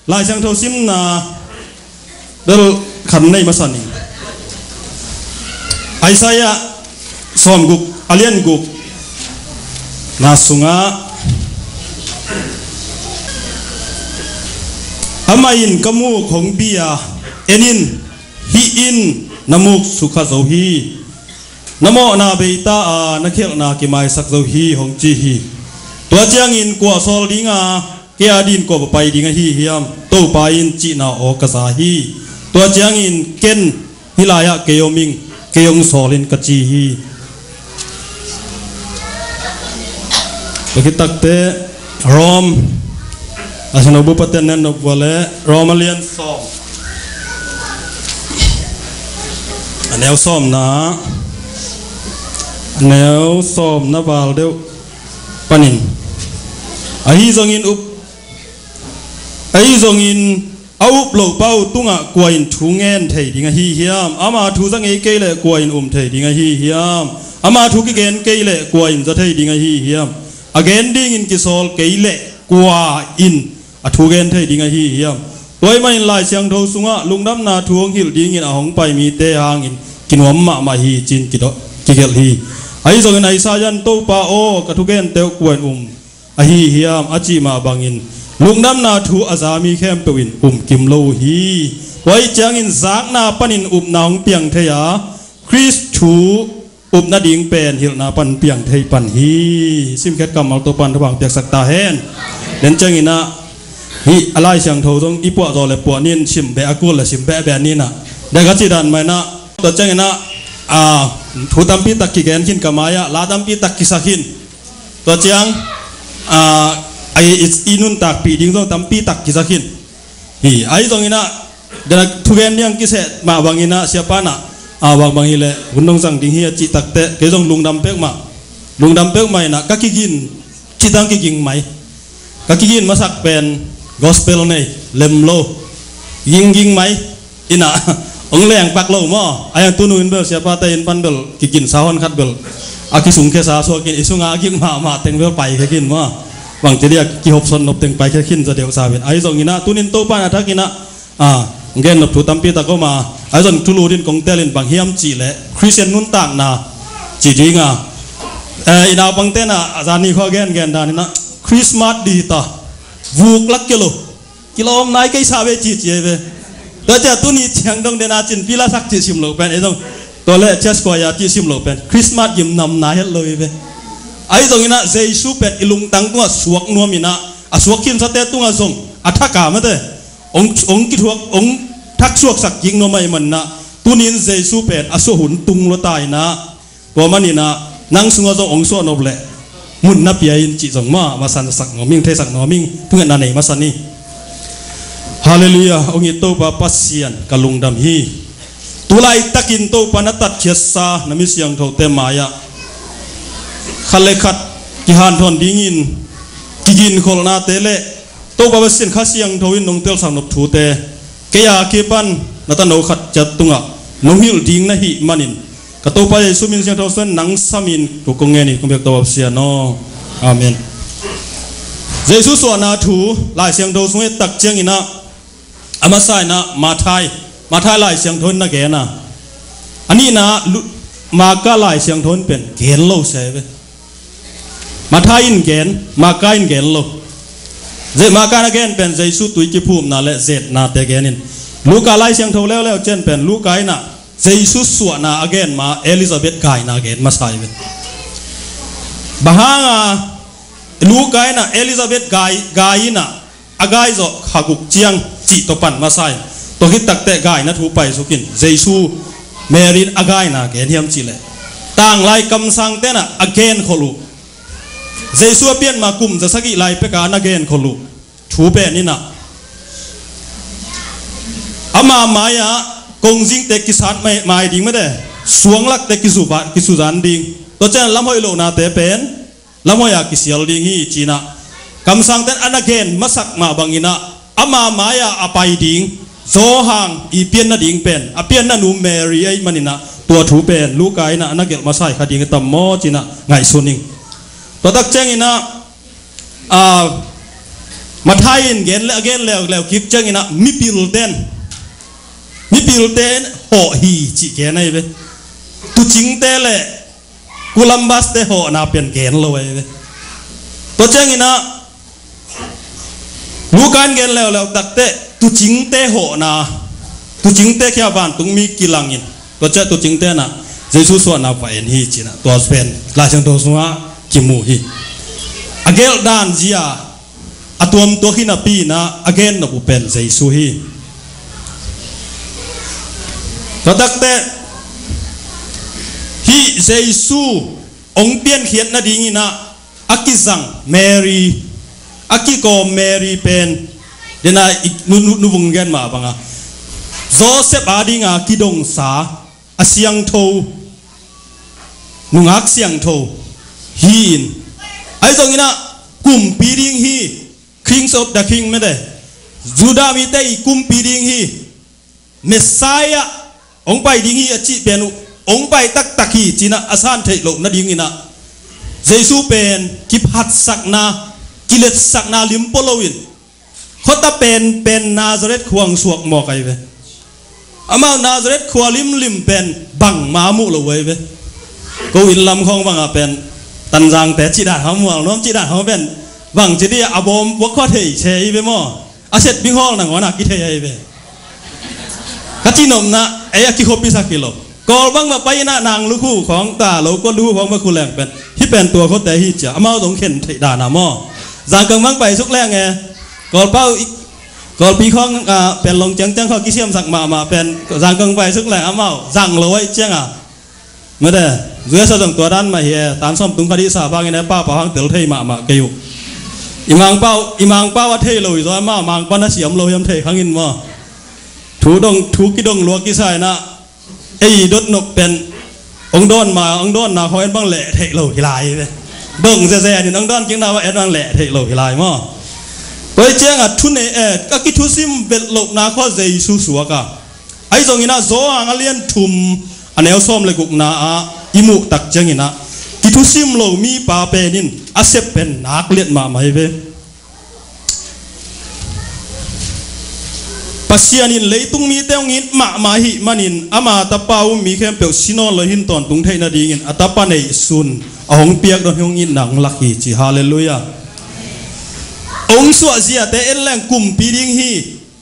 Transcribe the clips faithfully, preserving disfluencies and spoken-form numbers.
Lai Siangtho simna bel khat nei masa ning. Isaiah sawmguk, a lian guk na sungah, amah in ka muk hong bi a, en in, hih in na muk sukha zo hi. Na mawhna beita a, na khialhna kimaisak zo hi, hong ci hi. Tua ciangin kua sawl ding a, kei a dingin kua va pai ding ahi hiam? Topa in cihna aw ka za hi. Tua ciangin ken hih lai-ah kei om ing, kei hong sawl in ka ci hi. Tua khit takteh Rom, a sino bu paten nen nop vua le Rom a lian sawm, a neu sawmna, a neu sawmna val deuh panin, ahi zongin up, ahi zongin a up lopa uh tungah kua in thu ngen thei ding ahi hiam? Ama thu za ngei kei leh kua in um thei ding ahi hiam? Ama thu kigen kei leh kua in za thei ding ahi hiam? A gen dingin kisawl kei leh kua in a thu gen thei ding ahi hiam? Tua ahih manin Lai Siangtho sungah lungdamna thu hong hilh dingin a hong pai mite hangin kinuam mahmah hi, ci-in kido-, kigelh hi. Ahi zongin Isaiah in, Topa aw, ka thugente uh kua in um ahi hiam, a cih mah bangin lungdamna thu a za mi khempeuh in um kim lo uh hi. Tua ahih ciangin zakna panin upna hong piang thei a, Khrist thu upna ding pen hilhna pan piang thei pan hi. Simkhiat kammal Topa in thupha hong piaksak ta hen. Den ciangin ah, hih a Lai Siangtho zong i puah zaw le puah ni in, sim beh a kul le sim beh beh ni in ah, dek a cih dan mah in ah, tua ciangin ah, a, thu tampi tak kigen khin ka mai-ah, la tampi tak kisa khin. Tua ciang, a, a, i, i nuntakpih ding zong tampi tak kisa khin hi. Ahi zongin ah, den a thugen ding kiseh mah bangin ah, siapa in ah, a, bangbang hi leh hun dong zang ding hi a cih takteh, kei zong lungdam peuhmah, lungdam peuhmah in ah, ka kigin, cih tang kiging mai. Ka kigin masak pen gospel nei, lem lo, gingging mai. In ah, hong leng pak lo maw? Ahi zong tunu in bel siapate inn pan bel kiginsa hon khat bel a kisungkhesa suak in, i sungah a gik mahmah teng bel paikhia khin maw? Bangci dih a kihopsawn nop teng paikhia khin zaw deuh sa ven. Ahi zongin ah, tuni in Topa in a thak in ah, a, gen nop thu tampi tak om a, ahi zong thulu ding kong tel in bang hiam cih leh Khristian nuntakna ci ding a, eh, i naupangte in ah a zani khua gengen dan in ah, Christmas di ta, vuk lak kei lo, kilawm nai kei sa ve, ci ci ahi ve. Tua ciang tuni ciang dong den a cinpi lasak cih sim loh pen, ei zong tua le church choir cih sim loh pen Christmas gimnamna het lo hi ve. Ahi zongin ah Jesu pen i lungtang tungah suak nuam in ah, a suak khinsate tungah zong a thak a mate, hong, hong kithuak, hong thaksuaksak kik nuam ahih manin ah, tuni in Jesu pen a suah hun tung lua ta in ah, tua manin ah nang sungah zong hong suah nop leh mun na pia in cih zong mah, masa sak nuam ing, theisak nuam ing, thungetna nei masa ni. Halleluiah, hong it Topa Pasian ka lungdam hi. Tu laitakin Topa na tatkhiatsa na mi siangthote mai-ah khat le khat kihanthawn dingin kiginkholhnate le Topa Pasian Kha Siangtho in nong telsak nop thute, kei a kipan na tano khat ciat tungah nong hilh ding na hih manin, ka Topa Jesu min siangtho suangin nang samin thu kong ngen hi, kong biak Topa Pasian aw. Amen. Jesu suahna thu Lai Siangtho sung i et tak ciangin ah, a masa in ah Matthai, Matthai Lai Siangtho in na gen a, a nihna Lu-, Marka Lai Siangtho in pen gen lo se ve. Matthai in gen, Marka in gen lo. Je-, Marka in a gen pen Jesu tui kiphumna le zetnate gen in. Luka Lai Siangtho leuleu ciang pen Luka in ah Jesu suahna a gen ma, Elizabeth gaina gen masa hi ve. Bang hang a Luka in ah Elizabeth gai, gai in ah, a gai zawh kha guk ciang cih tawh pan masa in, tua khit takteh gaina thu paisuk in, Jesu, Mary in a gaina gen hiam cih leh, tanglai kamsangte in ah a genkholh uh, Jesu a pian ma kum za sagih lai pek a na genkholh uh thu pen in ah, ama mai-ah kongzingte kisat mai, mai ding mate, suanglakte kisu ba, kisuzan ding. Tua ciang lam hoih lohnate pen lam hoih a kisial ding hi ci-in ah, kamsangte in a na gen masak mah bangin ah, ama mai-ah a pai ding Johan i pian nading pen, a pian nanu Mary ahih manin ah, tua thu pen Luka in ah a na gelh masa hi kha ding hi tam maw ci-in ah ngaihsun ing. Tua tak ciangin ah, a, Matthai in gen le a gen leuleu kik ciangin ah mipilte in, mipilte in hawh hi cih gen ahi ve. Tuucingte le Columbus-te hawhna pen gen lo ahi ve. Tua ciangin ah Luka in gen leuleu takteh tuucingte hawhna, tuucingte kiang vantungmi kilangin, tua ciang tuucingte in ah Jesu suahna va en hi ci-in ah tua pen Lai Siangtho sungah kimu hi. A gelhdan zia a tuamtuak hi napi-in ah a gen nop uh pen Jesu hi. Tua takteh hih Jesu hong piankhiat nadingin ah a kizang Mary, a kikawm Mary pen, den a i, nu, nu, nu vung gen mah bangin, Joseph adingin kidongsa a siangtho, nungak siangtho hi-in, ahi zongin ah kumpi ding hi, King of the King mete, Judah mite i kumpi ding hi, Messiah hong pai ding hi a cih pen uh hong pai taktak hi ci-in ah a san theih loh nadingin ah Jesu pen kiphatsakna, kiletsakna lim pua loin khuata penpen Nazareth khua hong suak mawk ahi ve. Amau Nazareth khua limlim pen bangmah muh lo ahi ve. Ko inn lam khawng bangah pen Tanzangte cih dan hong mual nuam cih dan hong pen bang ci dih a bawm puak khua thei se ahi ve maw. A set bing hawl nangawn a kithei ahi ve. Ka cihnopna ei a kikhopisak hi lo. Kawl bang mah pai-in ah nang lukhu khawng ta lo, kua lukhu khawng mah khu leng pen hih pen tua khuate hi ci-a amau zong khen theih dan a maw. Zangkang bang pai suk leng e. Kawlpau i, Kawlpi khawng, ah, pen long ciangciang khawng kisiamsak mahmah pen Zangkang pai suk leng amau zang lo ahi ciang a. Mete, U S a zong tua dan mah hi e, tan sawm tung kha dih sa bangin e, papa hang tel thei mahmah kei uh. I Mangpau, i Mangpau a thei lo hi zaw, amau Mangpau na siam lo hiam thei khang in maw. Thu dong, thu kidong lua kisa-in ah, ei dot nop pen, ong dawn ma, ong dawnna khawng en bang leh theih lo hi lai ve. Dong zeze nin ong dawn kikna bang en bang leh theih lo hi lai maw. Tua hi ciang a thu nei, eh, a kithusim vet lohna khawng Jesu suak a. Ahi zongin ah Johan a lian thum a neu sawm le gukna ah i muh tak ciangin ah kithusim lo mipa pen in a sep pen nak liat mahmah hi ve. Pasian in leitung mite hong it mahmah ahih manin ama tapa um mi khempeuh si nawn lo hi-in tawntung theih nadingin a tapa neihsun a hong piak dong hong itna hong lak hi ci. Halleluiah. Hong suah ziate en leng kumpi ding hi.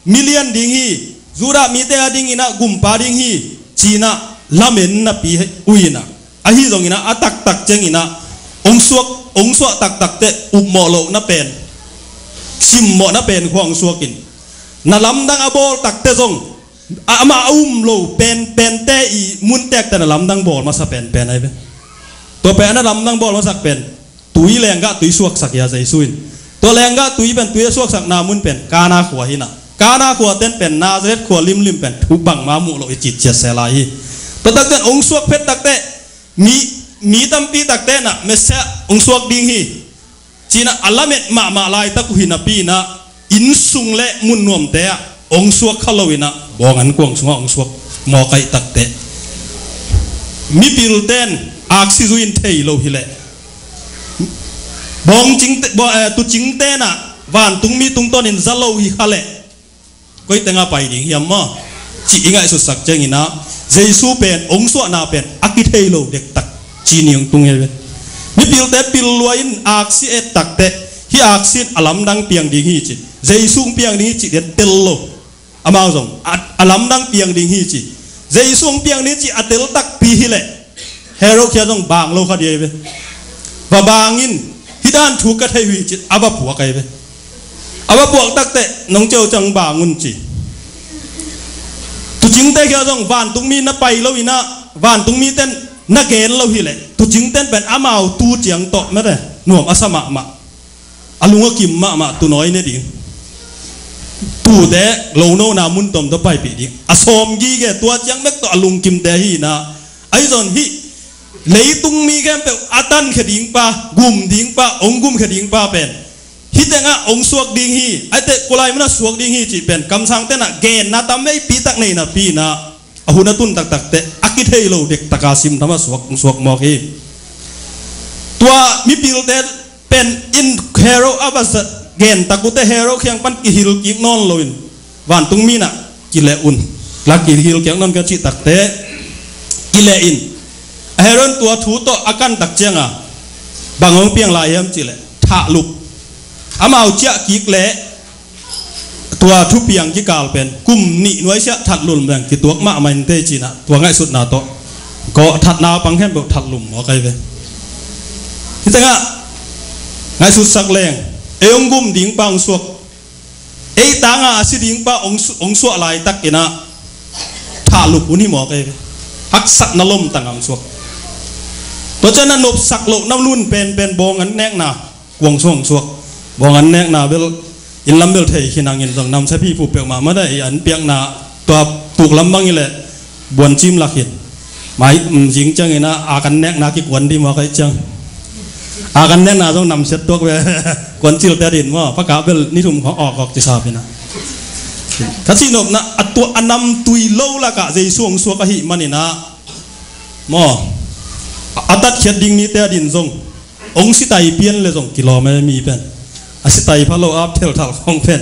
Milian ding hi, Judah mite a dingin ah gumpa ding hi, ci-in ah lamen napi uh in ah. Ahi zongin ah a taktak ciangin ah hong suak, hong suah taktak teh upmawh lohna pen, simmawhna pen khua hong suak in. Na lamdang a bawl tak teh zong a, amah a um lo pen, pente i mun tek teh na lamdang bawl masa penpen ahi ve. Tua pen a na lamdang bawl masak pen tui lenggah tui suaksak hi a Jesu in. Tua lenggah tui pen tui a suaksakna mun pen Kana khua hi-in ah. Kana khua ten pen Nazareth khua limlim pen thu bangmah muh loh i citciat se lai hi. Tua tak ten hong suak phet tak teh mi, mi tampi tak teh in ah Messiah hong suak ding hi, ci-in ah a lamet mahmah laitak uh hi napi-in ah innsung le mun nuamte ah hong suak kha lo-in ah bawng an kuang sungah hong suak mawk ahih tak teh mipilte in aksi zui-in thei lo hileh, bawngcingte, baw-, eh, tuucingte in ah vantungmi tungtawnin za lo hi kha leh koi tengah pai ding hiam maw, cih i ngaihsutsak ciangin ah Jesu pen hong suahna pen a kithei lo dektak ci-in hong tung hi ve. Mipilte pil lua-in aksi et tak teh hih aksi in a lamdang piang ding hi ci, Jesu hong piang ding hi ci den tel lo. Amau zong a, a lamdang piang ding hi ci. Jesu hong piang ding ci a tel takpi hileh Herod kiang zong bang lo kha ding ahi ve. Va bang in, hih dan thu ka thei uh hi ci a va puak ahi ve. A va puak tak teh nong ceu ciang bang un ci. Tuucingte kiang zong vantungmi na pai lo-in ah vantungmite in na gen lo hileh tuucingte in pen amau tuu ciang tawh mete nuam a sa mahmah. A lung a kim mahmah tuunawi ne ding. Tuute lonona mun tom tawh paipih ding. A sawm gige tua ciang bek tawh a lungkimte hi-in ah. Ahi zong hih leitung mi khempeuh a tankhia ding pa, gum ding pa, hong gumkhia ding pa pen hih tengah hong suak ding hi, ahih teh kua lai munah suak ding hi cih pen kamsangte in ah genna tam veipi tak nei napi-in ah a hun a tun taktak teh a kithei lo dektak a simtham a suak, suak mawk hi. Tua mipilte pen in Herod a va za-, gen tak uh teh Herod kiang pan kihil kik nawn loin vantung mi in ah kileh un. La kihil kik nawn ka cih tak teh kileh in. A Herod in tua thu tawh a kan tak ciang a bang hong piang lai hiam cih leh thahlup. Amau ciah kik leh tua thupiang kikal pen kum nih nuaisiah thatlum leng kituak mahmah inteh ci-in ah tua ngaihsutna tawh kawh thatna pang khempeuh thatlum mawk ahi ve. Hih tengah ngaihsutsak leng ei hong gum ding pa hong suak, ei tangah a si ding pa hong su-, hong suah laitakin ah thahlup hun hi mawk ahi ve. Haksatna lomtang a hong suak. Tua ciang a nopsak lohna hun penpen bawng an nekna kuang suang suak. Bawng an nekna bel inn lam bel thei khin hangin zong namsia phiphu peuhmah mah dai, an piakna tua tuk lam bang hi leh buan cim lak hin. Mai, um, zing ciangin ah a kan nekna kikuan dih mawk ahi ciang. A kan nekna zong namsia tuak ve. Kuan cil te din maw, pakah bel ni thum khawng awk awk ci sap in ah. Ka cihnopna a tua a namtui lo lakah Jesu hong suak ahih manin ah maw, a, a tatkhiat ding mite a din zong hong sitai pian le zong kilawm e mi pen. A sitai pha lo ap thelthal khawng pen.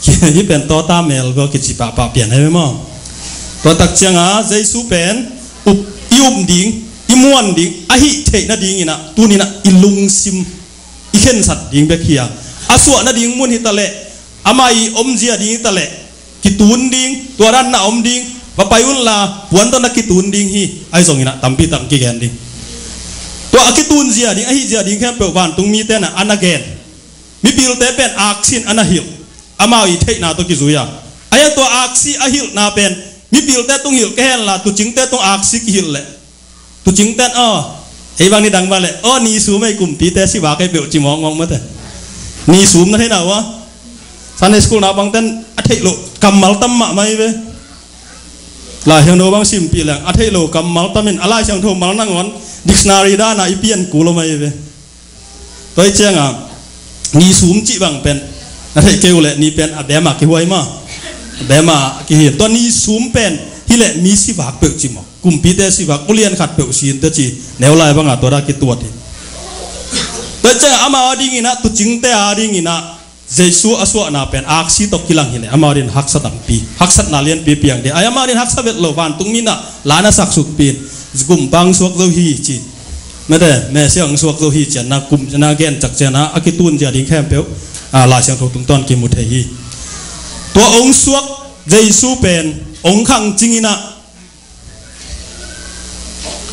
Hih pen tawta mel bel kici pahpah pian e maw. Tua tak cianga Jesu pen up, i um ding, i muan ding, a hih theih nadingin ah, tuni-in ah i lungsim i khensat ding bek hi a. A suah nading mun hi taleh, amah i omzia ding hi taleh, kitun ding, tua dan na om ding, va pai unla, puan tawh na kitun ding hi, ahi zongin ah tampi tak kigen ding. Tua a kitunzia ding, a hihzia ding khempeuh vantung mite in ah a na gen. Mipilte pen aksi in a na hilh, amau i theihna tawh kizui a. Ahi hang tua aksi a hilhna pen, mipilte tung hilh kei henla, tuucingte tung aksi kihilh leh. Tuucingte in, aw, ei bang nidang bang leh, aw, ni sum ei kumpite sivak ei peuh ci mawkmawk mate. Ni sum na theihna uh a. Sunday school naupangte in a theih loh kammal tam mahmah hi ve. Laisiangtho bang simpih leng, a theih loh kammal tam in, a Laisiangtho mal nangawn, dictionary dan a i pian kul om ahi ve. Tua hi cianga, ni sum cih bang pen, na theih kei uh leh, ni pen a bema kihuai maw. A bema kihin. Tua ni sum pen, hi leh mi sivak peuh ci maw. Kumpite sivak, ulian khat peuh si inteh ci, neu lai banga tua da kituat hi. Tua cianga amau a dingin ah, tuucingte a dingin ah, Jesu a suahna pen aksi tawh kilang hi leh, amau din haksa tampi, haksatna lianpi piang ding. Ahi amau din haksa vet lo, vantung mi in ah la na saksukpi in, kum bang suak zo hi ci. Mete, Messiah hong suak zo hi ci-in na kum, na gen cak cianga, a kitunzia ding khempeuh, a, Laisiangtho tungtawn kimu thei hi. Tua hong suak Jesu pen, hong khang cingin ah,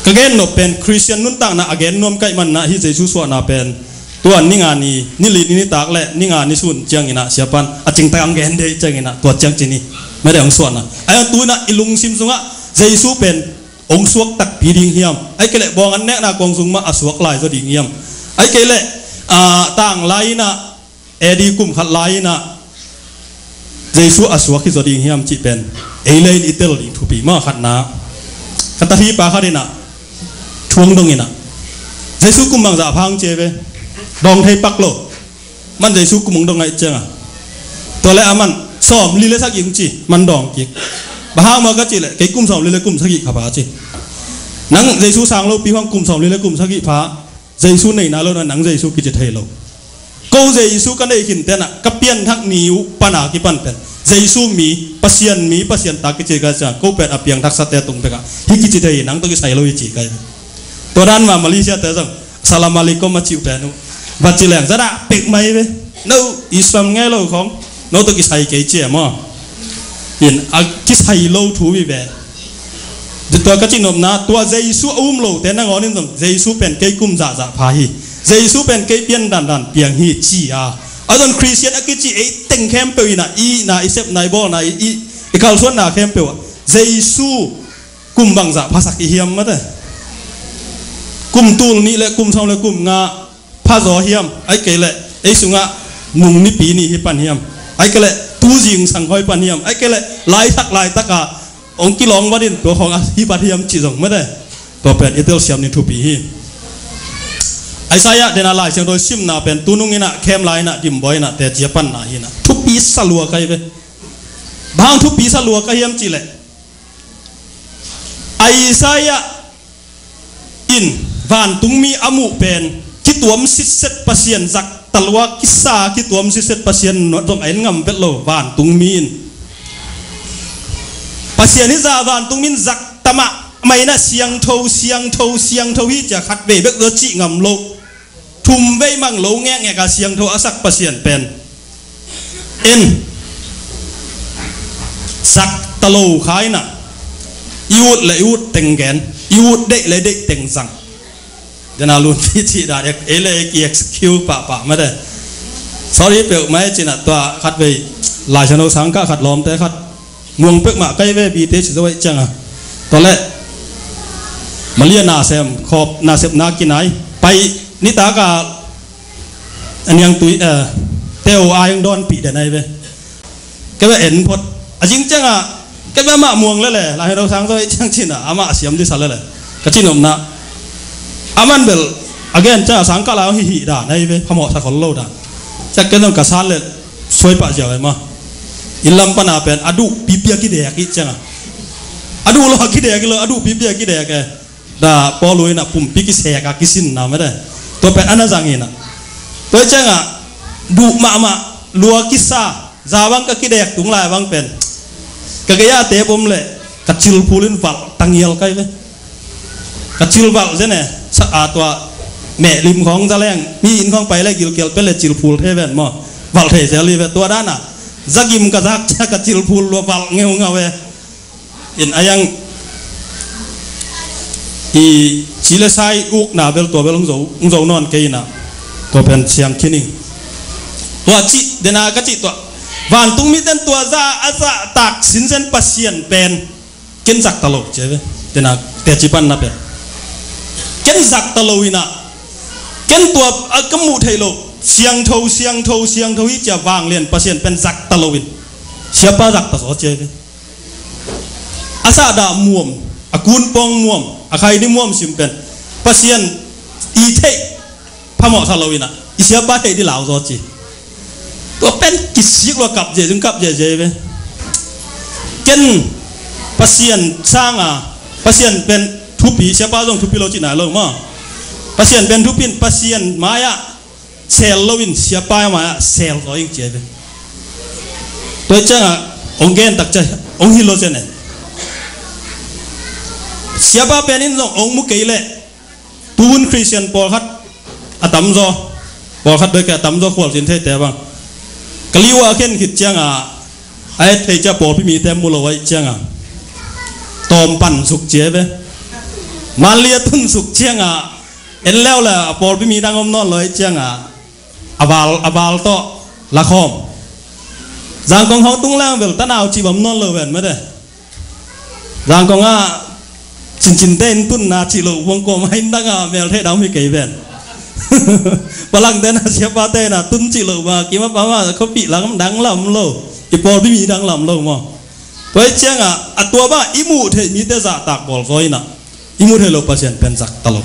ka gen nop pen, Khristian nuntakna a gen nuam ka hih manin ah, hih Jesu suahna pen, tua ni nga ni, ni li ni nitak leh, ni nga ni sun ciangin ah, siapa'n, a cingtak hong gen dih ciangin ah, tua ciang ci ni, mete hong suahna. Ahi hang tu-in ah, i lungsim sungah, Jesu pen, hong suak takpi ding hiam. Ahih kei leh bawng an nekna kuang sung mah a suak lai zaw ding hiam. Ahih kei leh, ah, tanglai in ah, A D kum khat lai in ah, Jesu a suak hi zaw ding hiam cih pen. Ei leh in i tel ding thupi maw khatna. Ka tahri pa khat in ah, thu hong dong in ah. Jesu kum bangzah pha hong ci ve. Dawng thei pak lo. Aman Jesu kum hong dong ahih cianga. Tua leh aman, sawmli le sagih hong ci, aman dawng kik. Bang hang maw ka cih leh, kei kum sawmli le kum sagih kha pha ci. Nang Jesu sang lopi hong kum sawmli le kum sagih pha, Jesu nei nai lo na, nang Jesu kici thei lo. Ko Jesu ka nei khin teh na, ka pianthak ni uh pan a kipan pen. Jesu mi, Pasian mi, Pasian ta kici ka cia, ko pen a piangthaksate tung pek a. Hih kici thei, nang tawh kisai lo hi ci ka hi. Tua dan mah Malaysia te zong, Assalamualaikum a cih uh pen uh. Va ci leng, za dah pek mai ve. No, Islam ngei lo khong. No tawh kisai kei ci e maw. In, a kisai lo thu hi ve. Tua ka cihnopna, tua Jesu a um lote nangawn in zong, Jesu pen kei kum zahzah pha hi. Jesu pen kei pian dandan piang hi ci a. A zon Khristian a kici ei teng khempeuh in a, i na, i sepna, i bawlna, i, i, i kalsuanna khempeuh ah. Jesu kum bangzah phasak i hiam mate. Kum tul nih le kum sawm le kum nga phazaw hiam, ahih kei leh ei sungah nung nipi ni hi pan hiam, ahih kei leh tu zingsang hoi pan hiam, ahih kei leh laitak laitak a hong kilawng vat in tua khawng a hi pan hiam cih zong mate. Tua pen i telsiam ni thupi hi. Isaiah dena Lai Siangtho simna pen tunung in a, khem lai in a, dimbawi in a, teci a panna hi in a, thupi sa lua ka hi ve. Bang thupi sa lua ka hiam cih leh Isaiah in vantungmi a muh pen kituam sitset, Pasian zak talua kisa kituam siset Pasian zong a en ngam vet lo, vantungmi in. Pasian hi zah vantungmi in zak tamah mah in ah siangtho, siangtho, siangtho hi ci-a khat vei bek zaw cih ngam lo. Thum vei mang lo ngekngek a siangtho a sak Pasian pen en zak ta lo kha in ah, i ut le i ut teng gen, i ut deih le deih teng zang. Dena lun cihcih dan ek, ei le ek i excuse pahpah mate. Sorry peuhmah e ci-in ah tua khat vei Lai Siangtho sangkah khat lawmte khat muang peuhmah kai ve bite ci zo aih cianga. Tua leh Malia nasem khawp nasepna kinai pai nitak a niangtui, eh, teo a hong dawnpih den ahi ve. Kei beh en phot a zing ciangah kei beh amah muang lele la hei do sang zo aih ciang ci-in ah amah a siam disa lele ka ci nopna. Aman bel a gen ciangah sangkah lai hong hihih dan ahi ve, phamawh sa khol lo dan. Ciak ken zong ka san le suai pah ziau e maw. Inn lam pana pen a duh pipia kidek ih ciangah a duh lo a kidek ih lo, a duh pipia kidek e. Da Paul in ah pumpi kisek a kisinna mete. Tua pen a na zang in ah. Tua ciangah duh mahmah lua kisa za bang ka kidek tung lai bang pen ka gei-a tep om leh ka cilphul in valh tangial kai ve. Ka cil valh zen e. Sa a tua mehlim khawng za leng mi inn khawng pai leh gilkial pen leh cilphul thei ven maw. Valh thei zel hi ve tua dana. Zagim ka zak cia ka cilphul lua valh ngeungau e. In a yang i ci le sai ukna bel tua bel hong zo, hong zo nawn kei in ah. Tua pen siang khin ing. Tua cih dena ka cih tua vantungmi ten tua za a zahtak sinsen Pasian pen ken zak ta lo ci ve. Dena teci panna pen ken zak ta lo in ah, ken tua a ka muh theih loh siangtho, siangtho, siangtho hi cia vanglian Pasian pen zak ta lo in siapa zak ta zaw ci ve. A sahdah muam, a kunpawng muam, a khaini muam sim pen Pasian i theih phamawh sa lo in ah i siapa theih dih lau zaw ci. Tua pen kisik lua kap ziahziah kap ziahziah ve. Ken Pasian sanga Pasian pen thupi, siapa zong thupi lo cih nai lo maw. Pasian pen thupi in Pasian mai-ah sel lo in siapa mai-ah sel zaw ing ci ve. Tua ciangah hong gen tak cia hong hi lo zen e. Siapa pen in zong hong mu kei leh tun Khristian pawlkhat a tamzaw, pawlkhat bek a tamzaw khualzin theite bang ka liu a khen khit ciangah a et thei cia pawlpi mite mu lo aih ciangah tawm pan suk ci ve. Manli a tun suk ciangah en leu le a pawlpi mi dang om nawn lo aih ciangah a val, a val tawh lakhawm. Zangkong hong tung lang bel tanau cih bam nawn lo ven mete. Zangkong ah cincinte in tunna cih loh buang kawm a in dangah mel thei dang mi kei ven. Palangte na siapate na tun cih loh bang a kim a pam a khuapih lam dang lam lo. I pawlpi mi dang lam lo maw. Tua hi ciangah a tua bang i muh theih mite zahtak bawl zaw in ah i muh theih loh Pasian pen zak ta lo.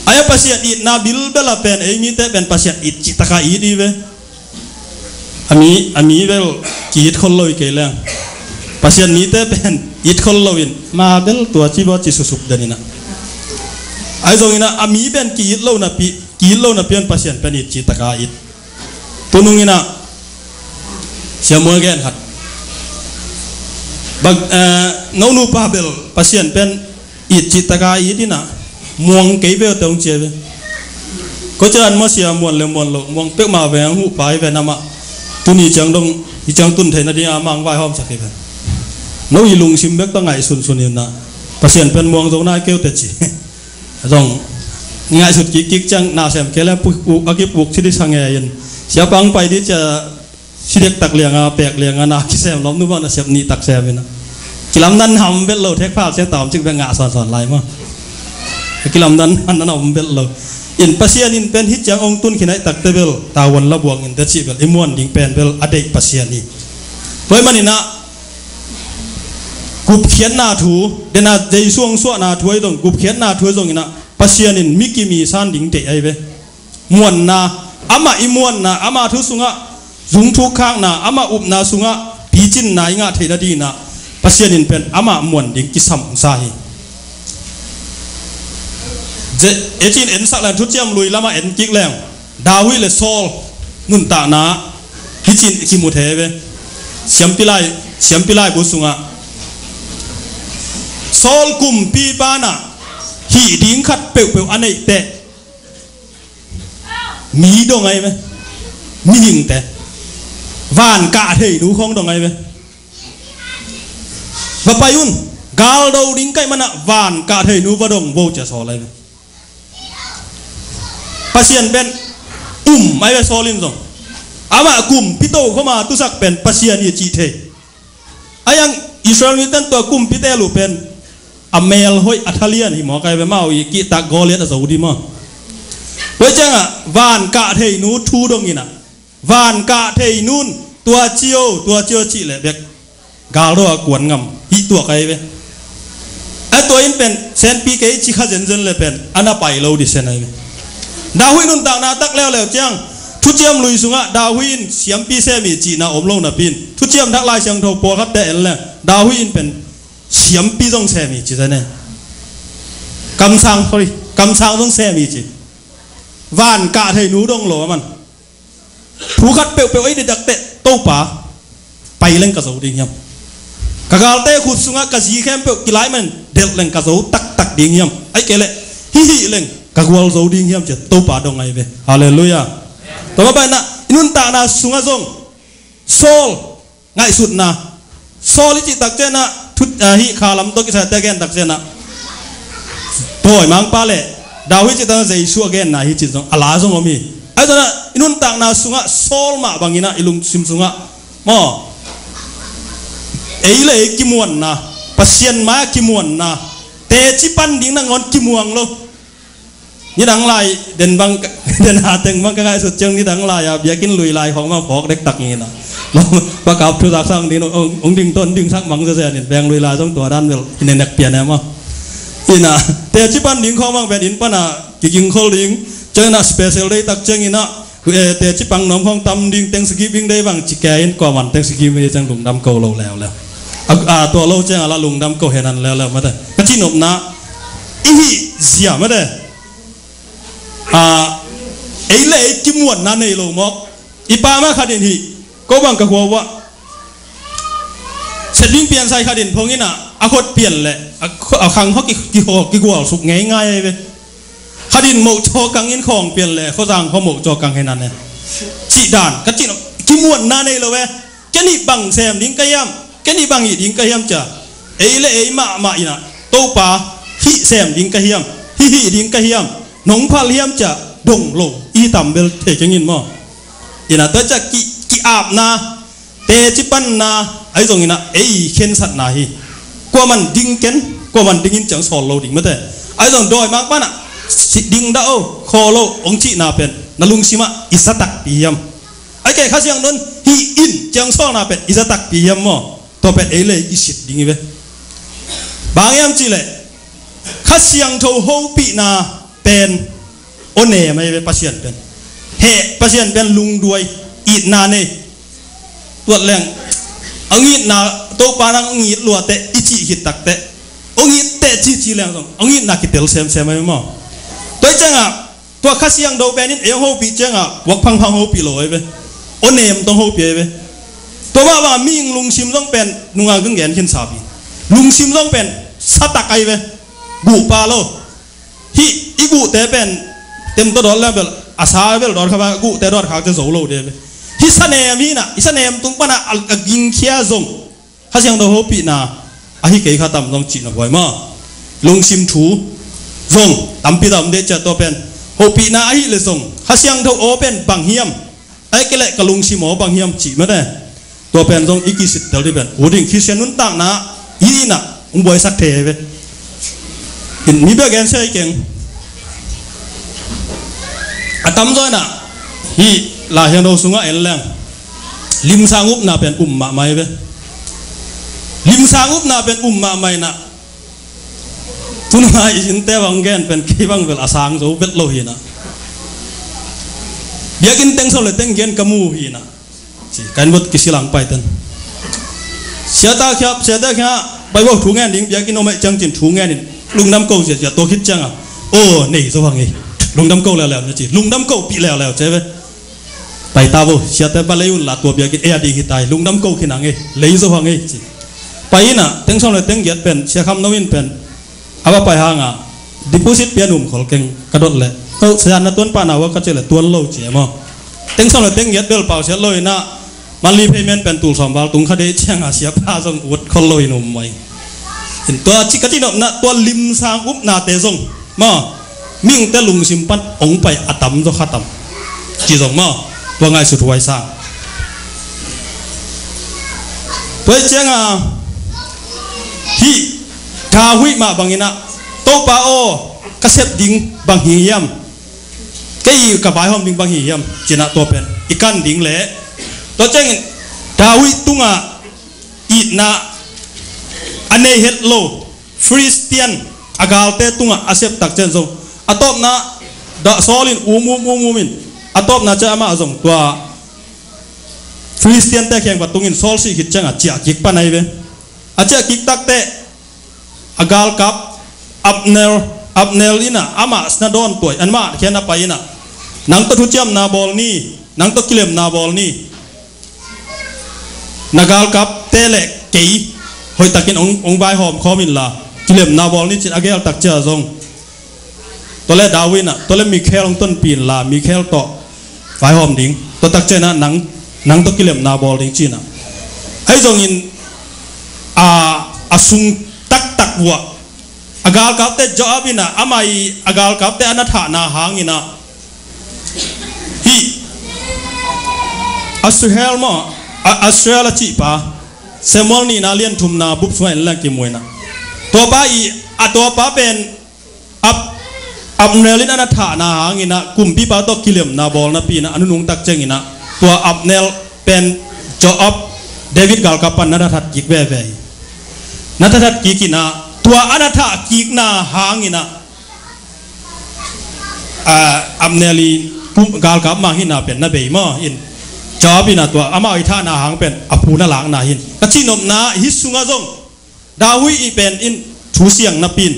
Ai a Pasian itna bilbel a pen ei mite pen Pasian it cih taka it i ve. A mi, a mi bel ki-it khol lo i kei leng Pasian mite pen it khol lo in ma bel tua ci baw ci susuk den in ah. Ai zong in ah a mi pen ki-it lo napi, ki-it lo napi an Pasian pen it cih taka it. Tunung in ah siamual gen khat bang, eh, no nupa bel Pasian pen it cih taka it in ah muang kei ve teh hong ci ve. Ko cian maw sia muan le muan lo muang pek ma ve ang hu pai ve na ma. Tuni ciang dong i ciang tun thei na ding a mang vai hawm sak hi ve. No i lungsim bek ta ngaihsun sun in ah Pasian pen muang zo nai keu teh ci. Zong ngaihsut kikkik ciang nasem kei le puk, puk, a kipuk ci di sang e in siapa ang pai di cia si dektak lianga pek lianga na kisem lom nu bang nasep nih tak sem in ah. Kilamdan ham bel lo thek phal siang ta om cik bek ngah sawnsawn lai maw. Kilamdan ham na om bel lo. In Pasian in pen hih ciang ong tun khinai takte bel tavuan la buang in teh cih bel i muan ding pen bel a deih Pasian hi. Tua ahih manin ah gupkhiatna thu, dena Jesu hong suahna thu ahi dong gupkhiatna thu ahi zong in ah Pasian in mi kim i san ding deih ahi ve. Muanna, amah i muanna, amah thu sungah zungthuk khakna, amah upna sungah picinna i ngah theih nading in ah Pasian in pen amah muan ding kisam sa hi. Ecin ensak leng thuciam lui lamah en kik leng David le Saul nuntakna hicin kimu thei ve. Siampi lai, siampi laibu sungah Saul kumpipa in ah hih ding khat peuhpeuh a neih teh mi dong ahi ve. Mihingte, van kah thei nu khawng dong ahi ve. Va pai un, galdo ding ka hih manah van kah thei nu va dong vo ci a Saul ahi ve. Pasian pen um ahi ve Saul in zong. Amah kumpi tokhom a tusak pen Pasian hi cih thei. Ahi zongin Israel mite in tua kumpite uh pen a mel hoih a thalian hi mawk ahi ve, amau i kihtak Goliath a zo ding maw. Tua ciangah van kah thei nu thu dong in ah, van kah thei nu in tua ci o, tua ci o cih leh bek galdo a kuan ngam hi tuak ahi ve. A tua in pen siampi kei ci kha zenzen leh pen a na pai lo ding sen ahi ve. David nuntakna tak leuleu ciang Thuciam Lui sungah David in siampi sem hi cihna om lo napi in Thuciam Thak Lai Siangtho pawlkhatte en leng David in pen siampi zong sem hi ci zen e. Kamsang, sorry, kamsang zong sem hi ci. Van kah thei nu dong lo a man. Thu khat peuhpeuh ei didakte Topa pai leng ka zo ding hiam? Ka galte khut sungah ka zi khempeuh kilai man delh leng ka zo taktak ding hiam? Ahih kei leh hih hih leng ka gualzo ding hiam ci a Topa dong ahi ve. Halleluiah. Tua mah bangin ah i nuntakna sungah zong Saul ngaihsutna, Saul i cih tak ciangin ah thu, ah, hih kha lam tawh kisai te gen tak ciangin ah dawimangpa le David cih tak ciangin Jesu a genna hi cih zong a la zong om hi. Ahi zongin ah i nuntakna sungah Saul mah bangin ah i lungsim sungah maw, ei le ei kimuanna, Pasian mai-ah kimuanna, teci pan ding nangawn kimuang lo. Nidang lai den bang, den a teng bang ka ngaihsut ciang nidang lai-a biakinn lui lai khawng bang phawk dektak ngin ah. Pakap thu zak sang ding ong, ong ding ton ding sak mang zia zia nin beng lui lai zong tua dan bel i nenek pian e maw. Ina teci pan ding khawng bang pen inn pana kiging khol ding ciangin ah special day tak ciangin ah, eh, teci pang nuam khawng tam ding Thanksgiving day bang ci kei in kuaman Thanksgiving day ciang lungdam ko lo leuleu. A, a, tua lo ciang a la lungdam ko henan leuleu mate. Ka cihnopna i hih zia mate. A, ei le ei kimuanna nei lo mawk. I pa mah khat in hih ko bang ka khua uah Setbing piansai khat in phongin ah a khot pian leh a kho-, a khang khaw ki, ki, kigual suk ngeingai ahi ve. Khat in moh cawkang in khawng pian leh khuazang khaw moh cawkang hi nan e. Cih dan ka cih kimuanna nei lo ve. Ken hih bang sem ding ka hiam, ken hih bang hih ding ka hiam cia ei le ei mahmah in ah Topa hih sem ding ka hiam, hih hih ding ka hiam, nong phal hiam cia dong lo i tam bel thei keng in maw. In ah tua cia ki, ki-apna teci panna ahi zongin ah ei khensatna hi. Kuaman ding ken, kuaman dingin ciang sawl lo ding mate. Ahi zong dawimangpa in ah si ding dah o, khawl lo hong cihna pen na lungsimah i za takpi hiam? Ahih kei Kha Siangtho in hih in ciang sawlna pen i za takpi hiam maw? Tua pen ei le ei kisit ding hi ve. Bang hiam cihleh Kha Siangtho hopihna pen aw nem ahi ve Pasian pen. Heh Pasian pen lungduai itna nei. Tuat leng hong itna Topa nang hong it luateh i cih khit takteh hong itteh cici leng zong hong itna kitel semsem ahi ve maw? Tua hi ciangah tua Kha Siangtho pen in ei hong hopih ciangah puak phangphang hopih lo ahi ve. Aw nem tawh hopih ahi ve. Tua mah bangah mihing lungsim zong pen nunga kang gen khin sapi lungsim zong pen satak ahi ve. Guhpa lo. Hih i guhte pen tem tawh dawt leng bel a sa bel dawt kha ba guhte dawt khak te zo lo de ve. Hih sanem hi nah, hih sanem tung panah a, a gingkhia zong Kha Siangtho hopihna ahi kei kha tam zong cihna huai maw? Lungsim thu zong tampi tam deh ciah tua pen hopihna ahi le zong Kha Siangtho aw pen bang hiam? Ahih kei leh ka lungsim aw bang hiam cih mate. Tua pen zong i kisittel dih pen u ding Khristian nuntakna i nah hong buaisak thei ahi ve. In mi bia gen sia i keng. A tamzaw in ah hih Lai Siangtho sungah en leng limsang upna pen um mahmah ahi ve. Limsang upna pen um mahmah in ah tunai i innte bang gen pen kei bang bel a sang zo vet lo hi nah. Biakinn teng so le teng gen ka mu hi nah. Ci, ka inn bot kisilang paiten. Siata khiap, siata khiap, bai bo thu ngen ding, biakinn om eh ciang cin thu ngen in lungdam ko sia sia tua khit ciangah aw nei zo bang ei. Lungdam ko leuleu ni ci. Lungdam ko pih leuleu ci ve. Pai ta vo, siate va lei un la tua biakinn ei a ding hi ta hi. Lungdam ko khin a ngei, lei zo a ngei ci. Pai in ah, teng sawm le teng giat pen, Sia Kham No in pen, a va pai hang a, deposit pia nuam khol keng ka dot leh. Oh, sia na tuan pah na ua ka ci leh tuan lo ci e maw. Teng sawm le teng giat bel pau siat lo in ah, monthly payment pen tul sawm val tung kha dei ciang a siapa zong ut khol lo in um mai. In tua ci ka ci nopna tua limsang upnate zong maw, mihingte lungsim pan ong pai a tam zaw kha tam. Ci zong maw, tua ngaihsut huai sang. Tua hi ciang a, hih David mah bangin ah, Topa aw, ka sep ding bang hi hiam? Kei ka vaihawm ding bang hi hiam? Ci in ah tua pen i kan ding leh, tua ciangin David tungah itna a nei het lo Filistian a galte tungah a sep tak ciang zong, a tawpna dah Saul in um um um um in, a tawpna ciang amah zong tua Filistiante kheng va tungin Saul sih khit ciangah ciah kik pan ahi ve. A ciah kik takteh a galkap Abner, Abner in ah amah na dawn tuai, amah khian a pai in ah, nang tawh thuciamna bawl ni, nang tawh kilemna bawl ni. Na galkapte le kei hoihtakin ong, ong vaihawm khawm inla, kilemna bawl ni ci in a geel tak ciang zong, tua le David in ah, tua le Mikhal ong tonpih inla, Mikhal tawh vaihawm ding, tua tak ciang in ah nang, nang tawh kilemna bawl ding ci in ah. Ahi zongin a, a sung taktak uh ah a galkapte, Joab in ah amah i a galkapte a na thahna hangin ah, hih Asahel maw, a, Asahel a cihpa, Samuel nihna lian thumna bup sungah en leng kimu in ah, tuapa i, a tuapa pen Ab-, Abner in a na thahna hangin ah kumpipa tawh kilemna bawl napi in ah a nunung tak ciangin ah, tua Abner pen Joab, David galkap pan na thathat kik veve hi. Na thathat kik in ah, tua a na thah kikna hangin ah, a, Abner i kum-, galkap mah hihna pen na bei maw in, Joab in ah tua amah i thahna hang pen a phu na lakna hi in. Ka cihnopna hih sungah zong David i pen in thu siang napi in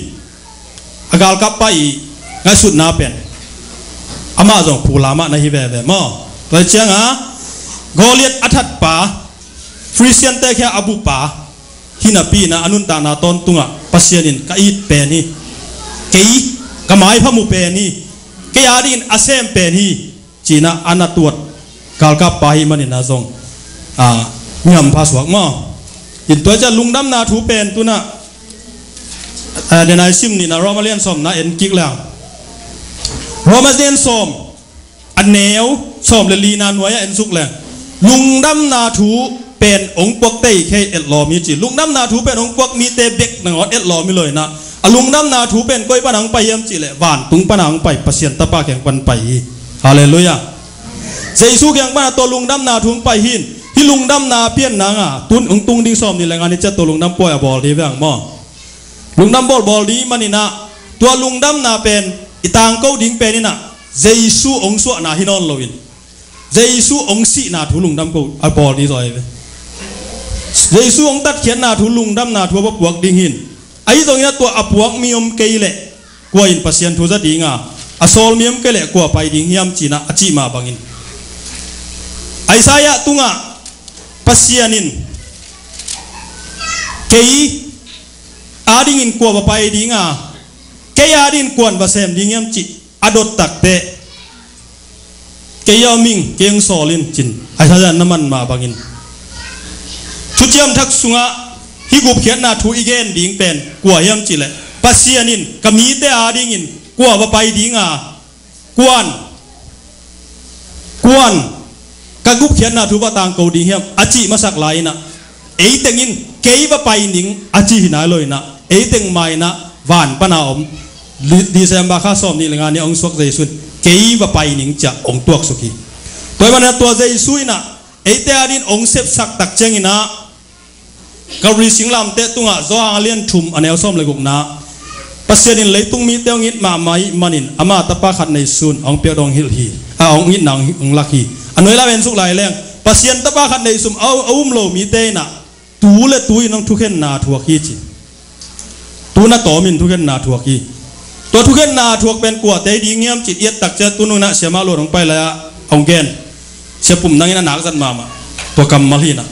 a galkappa i ngaihsutna pen amah zong phu la mah na hi veve maw. Tua hi ciang a Goliath a thatpa, Filistiante khia a bupa hi napi in ah a nuntakna tawntungah Pasian in ka it pen hi, kei ka maipha mu pen hi, kei a dingin a sem pen hi, ci in ah a na tuat galkappa ahih manin ah zong, a, mi hampha suak maw. In tua ciang lungdamna thu pen tu in ah, a, den a i sim ni in ah Roma lian sawmna en kik leng. Roma lian sawm, a neu sawm le lina nuai ah en suk leng, lungdamna thu pen ong puak tei khei etlawm hi ci. Lungdamna thu pen ong puak mite bek nangawn etlawm hi lo in ah, a lungdamna thu pen koi pan ong pai hiam cih leh vantung pan ong pai, Pasian Tapa kiang pan pai hi. Halleluiah. Jesu kiang pan a tua lungdamna thu ong pai hi in, hih lungdamna pian nang a tun ong tung ding sawm nih le nga ni ciat tua lungdam puai a bawl ding hi veng maw. Lungdam bawlbawl ding manin ah, tua lungdamna pen i tangko ding pen in ah, Jesu ong suahna hi nawn lo in, Jesu ong sihna thu lungdam ko a bawl ding zaw hi ve. Jesu ong tatkhiatna thu lungdamna thu a va puak ding hi in. Ahi zongin ah tua a puak mi om kei leh kua in Pasian thu za ding a, a sawl mi om kei leh kua pai ding hiam ci in ah a cih mah bangin, Isaiah tungah Pasian in kei a dingin kua va pai ding a, kei a dingin kuan va sem ding hiam cih a dot takteh, kei a om ing, kei ong sawl in ci in Isaiah na man mah bangin, Thuciam Thak sungah hih gupkhiatna thu i gen ding pen kua hiam cih leh, Pasian in ka mite a dingin kua va pai ding a, kuan, kuan, ka gupkhiatna thu va tangko ding hiam a cih masak lai in ah, ei teng in kei va pai ning a ci hi nai lo in ah, ei teng mah in ah van pan a om, Di-, December kha sawm nih le nga ni a ong suak Jesu in kei va pai ning ci a ong tuaksuk hi. Tua ahih manin ah tua Jesu in ah eite a dingin ong sepsak tak ciangin ah, Calvary singlamteh tungah Johan a lian thum a neu sawm le gukna, Pasian in leitung mite ong it mahmah ahih manin ama Tapa khat neisun ong piak dong hilh hi, a, ong itna ong lak hi. A nuai lam en suk lai leng, Pasian Tapa khat neisun a, a um lo mite in ah tu le tu in ong thukhenna thuak hi ci. Tu na tawm in thukhenna thuak hi. Tua thukhenna thuak pen kuate ding hiam ci-in i et tak ciang tu nung in ah siamah luat hong pai lai-ah hong gen. Sia Pum Nang in a nak zat mahmah. Tua kammal hi in ah.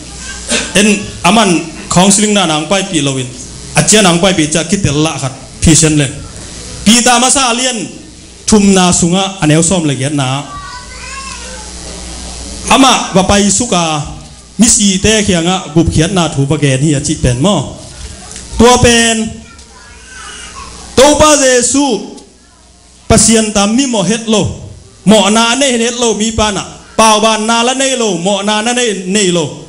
En, aman counselling na nang paipih loin, a ciang nang paipih ciang kitel lah khat phisian leng. Peter masa a lian thumna sungah a neu sawm le giatna ah amah va paisuk a, misite kiangah gupkhiatna thu va gen hi a cih pen maw? Tua pen Topa Jesuh Pasian ta, mi mawh het lo, mawhna a nei het lo mi pan ah, paubanna la nei lo, mawhna na nei, nei lo.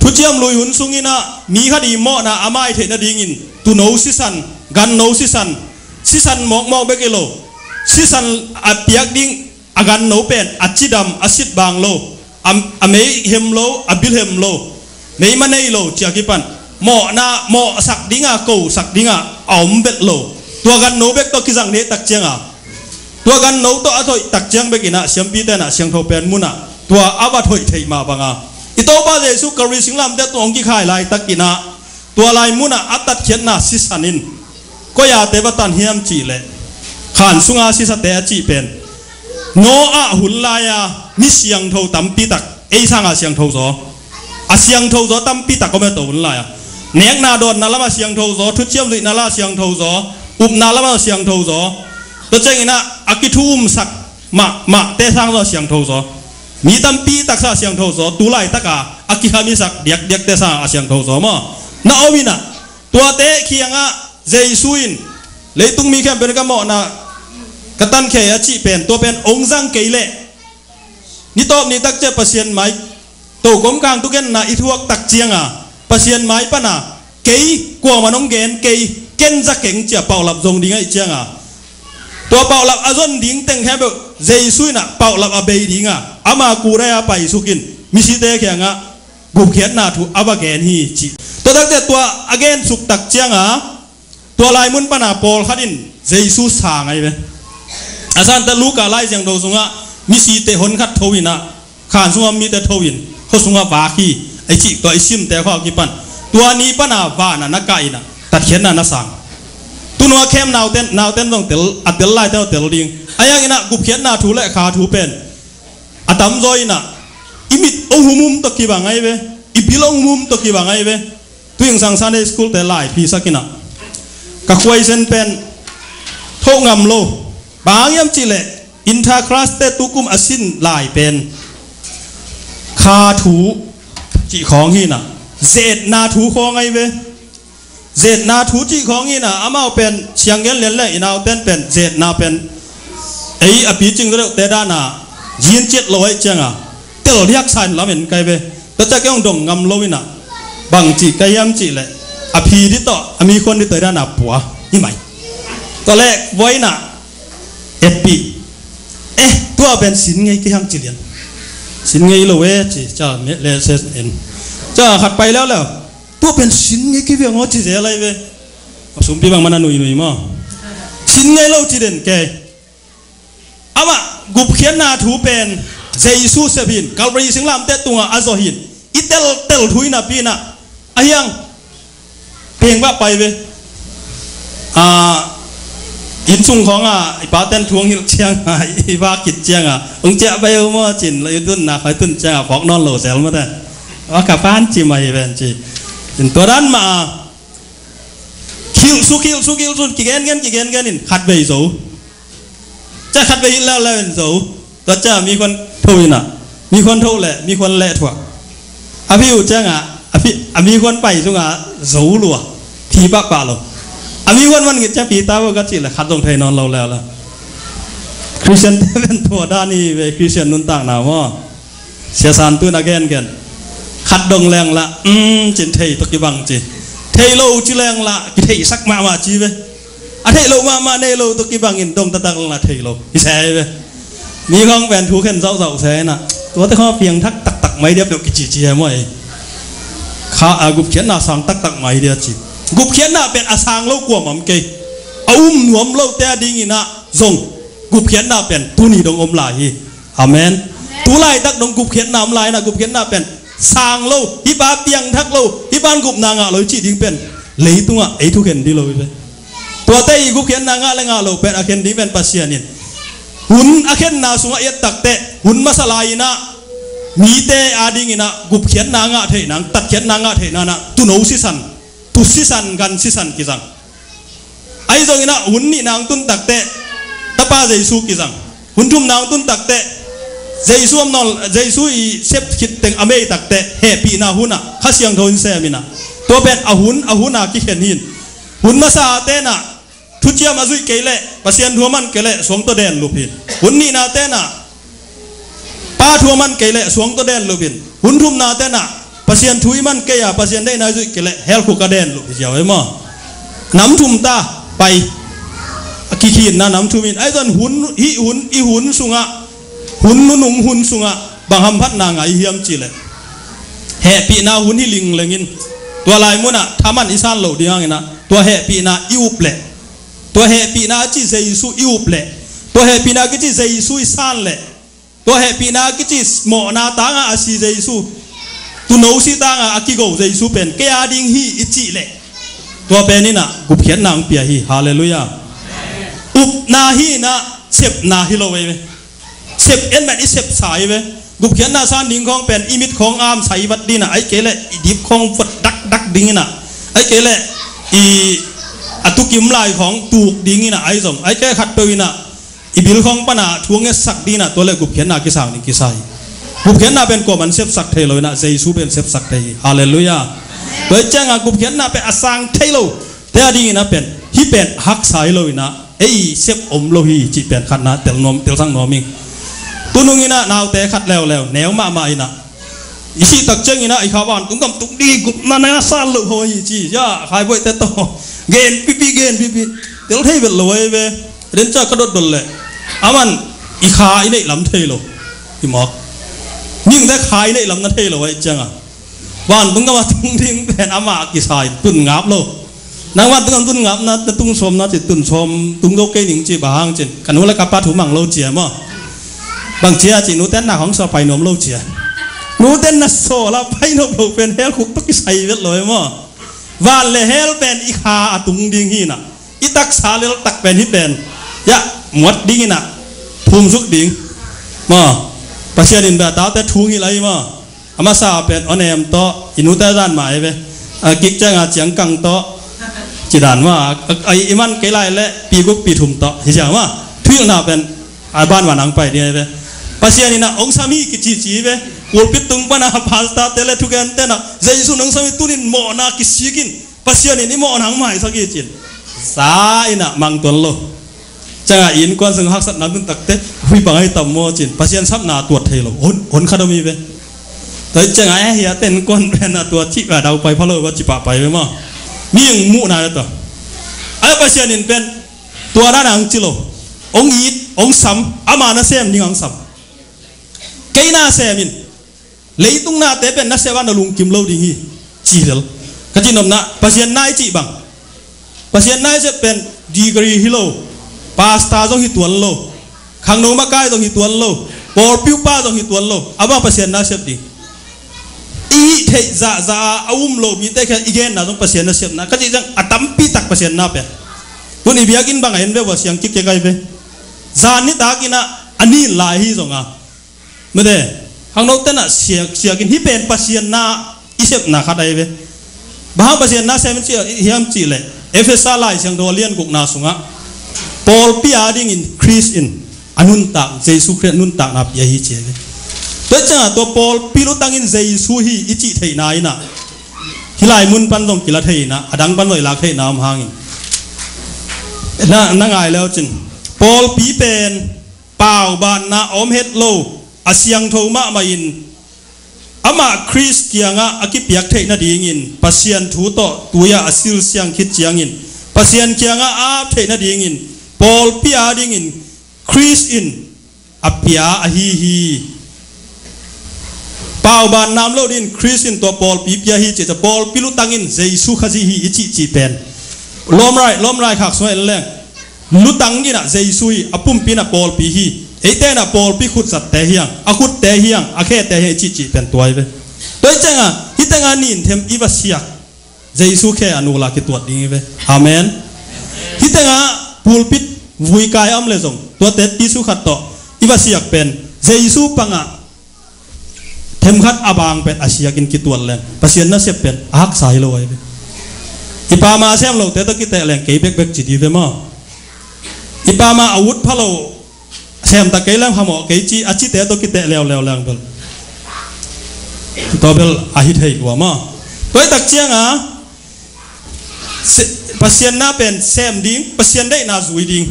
Thuciam Lui hun sungin ah mi khat i mawhna a mai theih nadingin tuuno sisan, ganno sisan, sisan mawkmawk bek hi lo, sisan a piak ding a ganno pen a cidam, a sitbang lo, a, a mei hem lo, a bil hem lo, meima nei lo, ciah kipan mawhna, mawhsak dinga, kosak dinga a om vet lo. Tua ganno bek tawh kizang neh tak cianga, tua ganno tawh a thoih tak ciang bekin ah siampite in ah siangtho pen munah tua a va thoih theih mah banga, i Topa Jesuh Kalvari singlamteh tung hong kikhai laitakin ah, tua lai munah a tatkhiatna sisan in koi-ate va tan hiam cih leh, khan sunga sisate a cih pen Noah hun lai-a mi siangtho tampi tak, ei sanga siangtho zaw, a siangtho zaw tampi tak om e, tua hun lai-a. Nekna dawnna lamah siangtho zaw, thuciam zuihna lamah siangtho zaw, upna lamah siangtho zaw. Tua ciangin ah a kithu umsak mahmahte sang zaw siangtho zaw. Mi tampi taksa siangtho zaw, tu laitaka a kikhamisak diakdiakte sang a siangtho zaw maw? Na om in ah, tuate kiangah Jesuh in, leitung mi khempeuh in ka mawhna ka tankhia hi a cih pen, tua pen hong zang kei leh, ni tawp ni tak ciah Pasian mai, tokhom kang thugenna i thuak tak cianga, Pasian mai pana kei kuamah nong gen kei, ken za keng ciah paulap zong ding ahih cianga, tua paulap a zon ding teng khempeuh Jesuh in ah paulap a bei dinga, ama kudai-a paisukin misite kiangah gupkhiatna thu a va gen hi cih. Tua tak ciah tua a gensuk tak cianga, tua lai mun pana pawlkhat in Jesuh sang ahi ve. A santa Luka Lai Siangtho sungah misite honkhat tho in ah, khan sungah mite tho in, khua sungah vak hi, a cih tua i simte khua kipan, tua ni pana vanah na kah in ah tatkhiatna na sang. Tunua khem nauten, nauten zong tel, a tel laite zong tel ding. A hiangin ah gupkhiatna thu le kha thu pen a tamzaw in ah i mit hong humhum tawh kibang ahi ve, i bil hong humhum tawh kibang ahi ve. Tuingsang Sunday School-te lai phisak in ah, ka khuaisen pen tho ngam lo. Bang hang hiam cih leh, inter-class-te tukum a sin lai pen kha thu cih khawng hi in ah, zetna thu khawng ahi ve. Zetna thu cih khawng hi in ah, amau pen siang gen lian leh i nauten pen zetna pen ei a picing deuhte dana zin ciat lo ahih cianga, tel diaksa in lamen kai ve. Tua ciah kei hong dong ngam lo in ah, bang cih ka hiam cih leh, a phi dih tawh, a mikhuan dih tawh i dana pua hi mai. Tua leh vua in ah etpih, eh, tua pen sin ngei kei hang ci lian. Sin ngei lo e ci, ca me le se en. Ca khat pai leuleu, tua pen sin ngei kei ve ngaw ci zel ahi ve. A sumpi bang mana nuinui maw? Sin ngei lo ci den kei. Amah gupkhiatna thu pen Jesuh sep hi in, Kalvari singlamteh tungah a zawh hi in, i teltel thu hi napi in ah, a hiang peng bah pai ve. Ah, inn sung khawngah i paten thu hong hilh ciangah, i vak khit ciangah, hong ciah pai uh maw cin, la i tunna khai tun ciangah phawk nawn lo sel mate. Wa ka pan ci mai ven ci. In tua dan mah a, hilh suk, hilh suk, hilh suk, kigen gen, kigen gen in khat vei zo. Ca khat vei hilh leuleu in zo. Tua ca mikhuan tho in ah, mikhuan tho leh mikhuan leh thuak. A phi uh ciangah, a phi, a mikhuan pai sungah zo lua, phi pahpah lo. A mikhuan man ngit ciang phi ta vo ka cih leh khat zong thei nawn lo leuleu. Khristiante pen tua dan hi ve, Khristian nuntakna maw? Sia San Tun a gengen, khat dong leng lah, um, cin thei tawh kibang ci. Thei lo ci leng lah kitheihsak mahmah ci ve. A theih loh mahmah, nei lo tawh kibangin dong taktak leng lah thei lo hi se hi ve. Mi khawng pen thu khen zauhzauh se hi in ah, tuate khawng piangthak taktak mai dia peuh kicici hi maw ei? Kha a, gupkhiatna sang taktak mai dia ci. Gupkhiatna pen a sang lo kuamah om kei. A um nuam lote a dingin ah zong gupkhiatna pen tuni dong om lai hi. Amen. Tu laitak dong gupkhiatna om lai in ah, gupkhiatna pen sang lo, hih pa piangthak lo, hih pan gupna ngah lo i cih ding pen leitungah ei thukhen dih lo hi ve. Tuate i gupkhiatna ngah le ngah loh pen a khen ding pen Pasian in hun a khenna sungah i et takteh hun masa lai-inah mite adinginah gupkhiatna ngah theih nang, tatkhiatna ngah theih nanah tuuno sisan, tu sisan, gan sisan kizang. Ahi zonginah hun nihna hong tun takteh Tapa Jesu kizang. Hun thumna hong tun takteh Jesu amnawl, Jesu i sep khit teng a mei takteh hehpihna hunah Kha Siangtho in seminah tua pen a hun a huna kikhen hin. Hun masa tenah thuciam a zuih kei leh Pasian thu a man kei leh suang tawh denlup hin. Hun nihna tenah Pa thu a man kei leh suang tawh denlup hin. Hun thumna tenah Pasian thu i man kei a Pasian deihna i zuih kei leh hell khuk a denlup hi ziau ei maw? Nam thum ta pai. A kikhinna nam thum in ahi zon hun, hih hun, i hun sungah hun nunung hun sungah bang hamphatna ngah i hiam cihleh hehpihna hun hi linglengin tua lai munah thaman i san loh ding hanginah tua hehpihna i up leh tua hehpihna a ci Jesu i up leh tua hehpihna kici Jesu i san leh tua hehpihna kici mawhna tangah a si Jesu tuuno si tangah a kigo Jesu pen kei a ding hi i cih leh tua peninah gupkhiatna hong pia hi. Halleluiah. Upna hinah sepna hi lo ei ve. Sep en mat i sepsa hi ve. Gupkhiatna san ding khawng pen i mit khawng amsa i vat dinah ai kei leh i dip khawng vat dakdak dinginah ai kei leh i a tukim lai khawng tuk dinginah ai zong ai kei khat peuh inah i bil khawng pana thu ngetsak dinah tua le gupkhiatna kisang ding kisai. Gupkhiatna pen kuaman sepsak thei lo inah Jesu pen sepsak thei hi. Halleluiah. Tua i cianga gupkhiatna pen a sang thei lo te a dinginah pen hih pen haksa hi lo inah ei sep om lo hi cih pen khatna tel nuam, telsak nuam ing. Tunung inah naute khat leuleu neu mahmah inah i sih tak cianginah i kha vantung gam tung ding gupna na san loh ho hi ci ya khaibuaihte tawh gen pipi gen pipi tel thei vet lo ei ve. Ren ca ka dotdot leh aman i kha i neih lam thei lo i mawk. Ningte kha i neih lam na thei lo ei cianga vantung gam a tung ding pen amah a kisa in tun ngap lo. Nang vantung gam tun ngap na, na tung sawm na ci tun sawm tung zo kei ning ci bang hang cin ka nu le ka pa thu mang lo cia maw? Bang cia ci nuten na hong sa pai nuam lo cia. Nuten na saw la pai nuam lo pen hell khuk tawh kisai vet lo ei maw? Van le hell pen i kha a tung ding hinah i taksa leltak pen hi pen ya muat dinginah phumsuk ding maw? Pasian in bia taute thung hi lai maw? A masa pen onem tawh i nute zan mah ei ve. A kik cianga ciangkang tawh ci dan mah a, a, a, i man kei lai le pi guk pi thum tawh hi ciang mah thuilhna pen a ban van ang pai ding ei ve. Pasian inah ong sami kicici ei ve. Pulpit tung pana pastor te le thugen tenah Jesu nong sami tunin mawhna kisikin Pasian in i mawhna ang maisak hi cin. Sa inah mangtuan lo. Cianga i innkuan sung haksatna tun takte hui bang ahi tam maw cin Pasian sapna tuat thei lo. Hon, hon khat om hi ve. Tua i cianga eh hia ten kon pen a tua cih a dau pai pha lo va cipah pai ve maw? Mi ang muhna le tua ai Pasian in pen tua dan ang ci lo. Ong it ong sam ama na sem ding ang sam. Kei na sem in Leitung nate pen na sep a na lungkim lo ding hi. Ci lel ka ci nopna Pasian na i cih bang Pasian na i sep pen degree hi lo. Pastor zong hi tuan lo. Khangno makai zong hi tuan lo. Pawlpi upa zong hi tuan lo a bang Pasian na sep ding. I hih theih zahzah a a um lo mite khia i genna zong Pasian na sepna ka cih zang a tampi tak Pasian na pen. Tun i biakinn bang a en ve ua siang kik kek ai ve. Zan nitak inah a nin lai hi zonga Mete, hangno tenah siak, siakin hih pen Pasian na i sepna khat ahi ve. Bang hang Pasian na sem hiam cih leh Efesa Lai Siangtho a lian gukna sungah pawlpi adingin Khrist in a nuntak, Jesu Khrist a nuntakna pia hi ci ahi ve. Tua ciangah tua pawlpi lutangin Jesu hi i cih theihna inah hih lai mun pan zong kila thei inah a dang pan zong i lak theihna om hangin na, na ngai leu cin pawlpi pen paubanna a om het lo a siangtho mahmah in amah Khrist kiangah a kipiak theih nadingin Pasian thu tawh tui-ah a silsiang khit ciangin Pasian kiangah a ap theih nadingin pawlpi adingin Khrist in a pia ahi hi. Paubanna om lo dingin Khrist in tua pawlpi pia hi cih ciah pawlpi lutangin Jesu Khazih hi i cihcih pen lawmrai, lawmrai khak sungah en leng lutang inah Jesu hi, a pumpi inah pawlpi hi. Eite inah pawlpi khutzatte hiang, a khutte hiang, a khete hiang i cihcih pen tua hi ve. Tua hi cianga hih tengah nin them i va siak Jesu khe a nula kituat ding hi ve. Amen. Hih tengah pulpit vui kai a om le zong, tuate Jesu khat tawh i va siak pen, Jesu pangah themkhat a bang pen a siakin kitual leng, Pasian nasep pen a haksa hi lo ahi ve. I pama a sem lote tawh kiteh leng kei bekbek ci di ve maw. I pama a ut pha lo, sem ta kei leng phamawh kei ci, a cite tawh kiteh leuleu leng bel, tua bel a hi thei lua maw. Tua hi tak cianga, se-, Pasian na pen sem ding, Pasian deihna zui ding,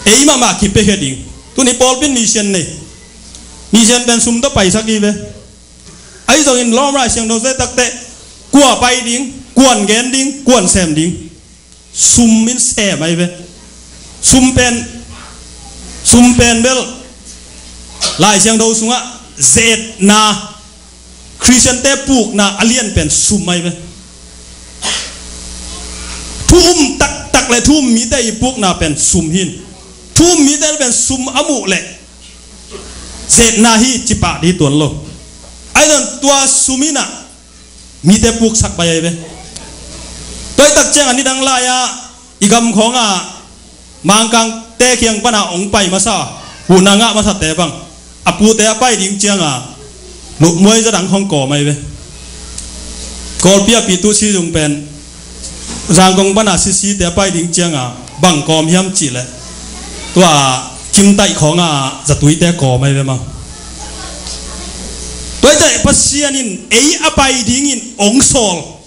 ei mahmah kipiakhia ding. Tuni pawlpi in mission nei. Mission pen sum tawh paisak hi ve. Ahi zongin Rom Lai Siangtho zai takteh, kua pai ding, kuan gen ding, kuan sem ding. Sum in sem ahi ve. Sum pen, sum pen bel Lai Siangtho sungah zetna, Khristiante pukna a lian pen sum ahi ve. Thu um taktak le thu um mite i pukna pen sum hi in, thu um mite pen sum a muh leh zetna hi ci pah ding tuan lo. Ahi zong tua sum in ah mite puksak pai ahi ve. Tua hi tak ciang a nidang lai-ah i gam khawngah Mangkangte kiang pana hong pai masa, huhna ngah masate bang, a pute a pai ding cianga lupmuai za dang hong kawm ahi ve. Kawlpi a pitu si zung pen Zangkong pana sisite a pai ding cianga bang kawm hiam cihleh, tua kimtaih khawnga zatuite kawm ahi ve maw. Tua hi teh Pasian in ei a pai dingin hong sawl.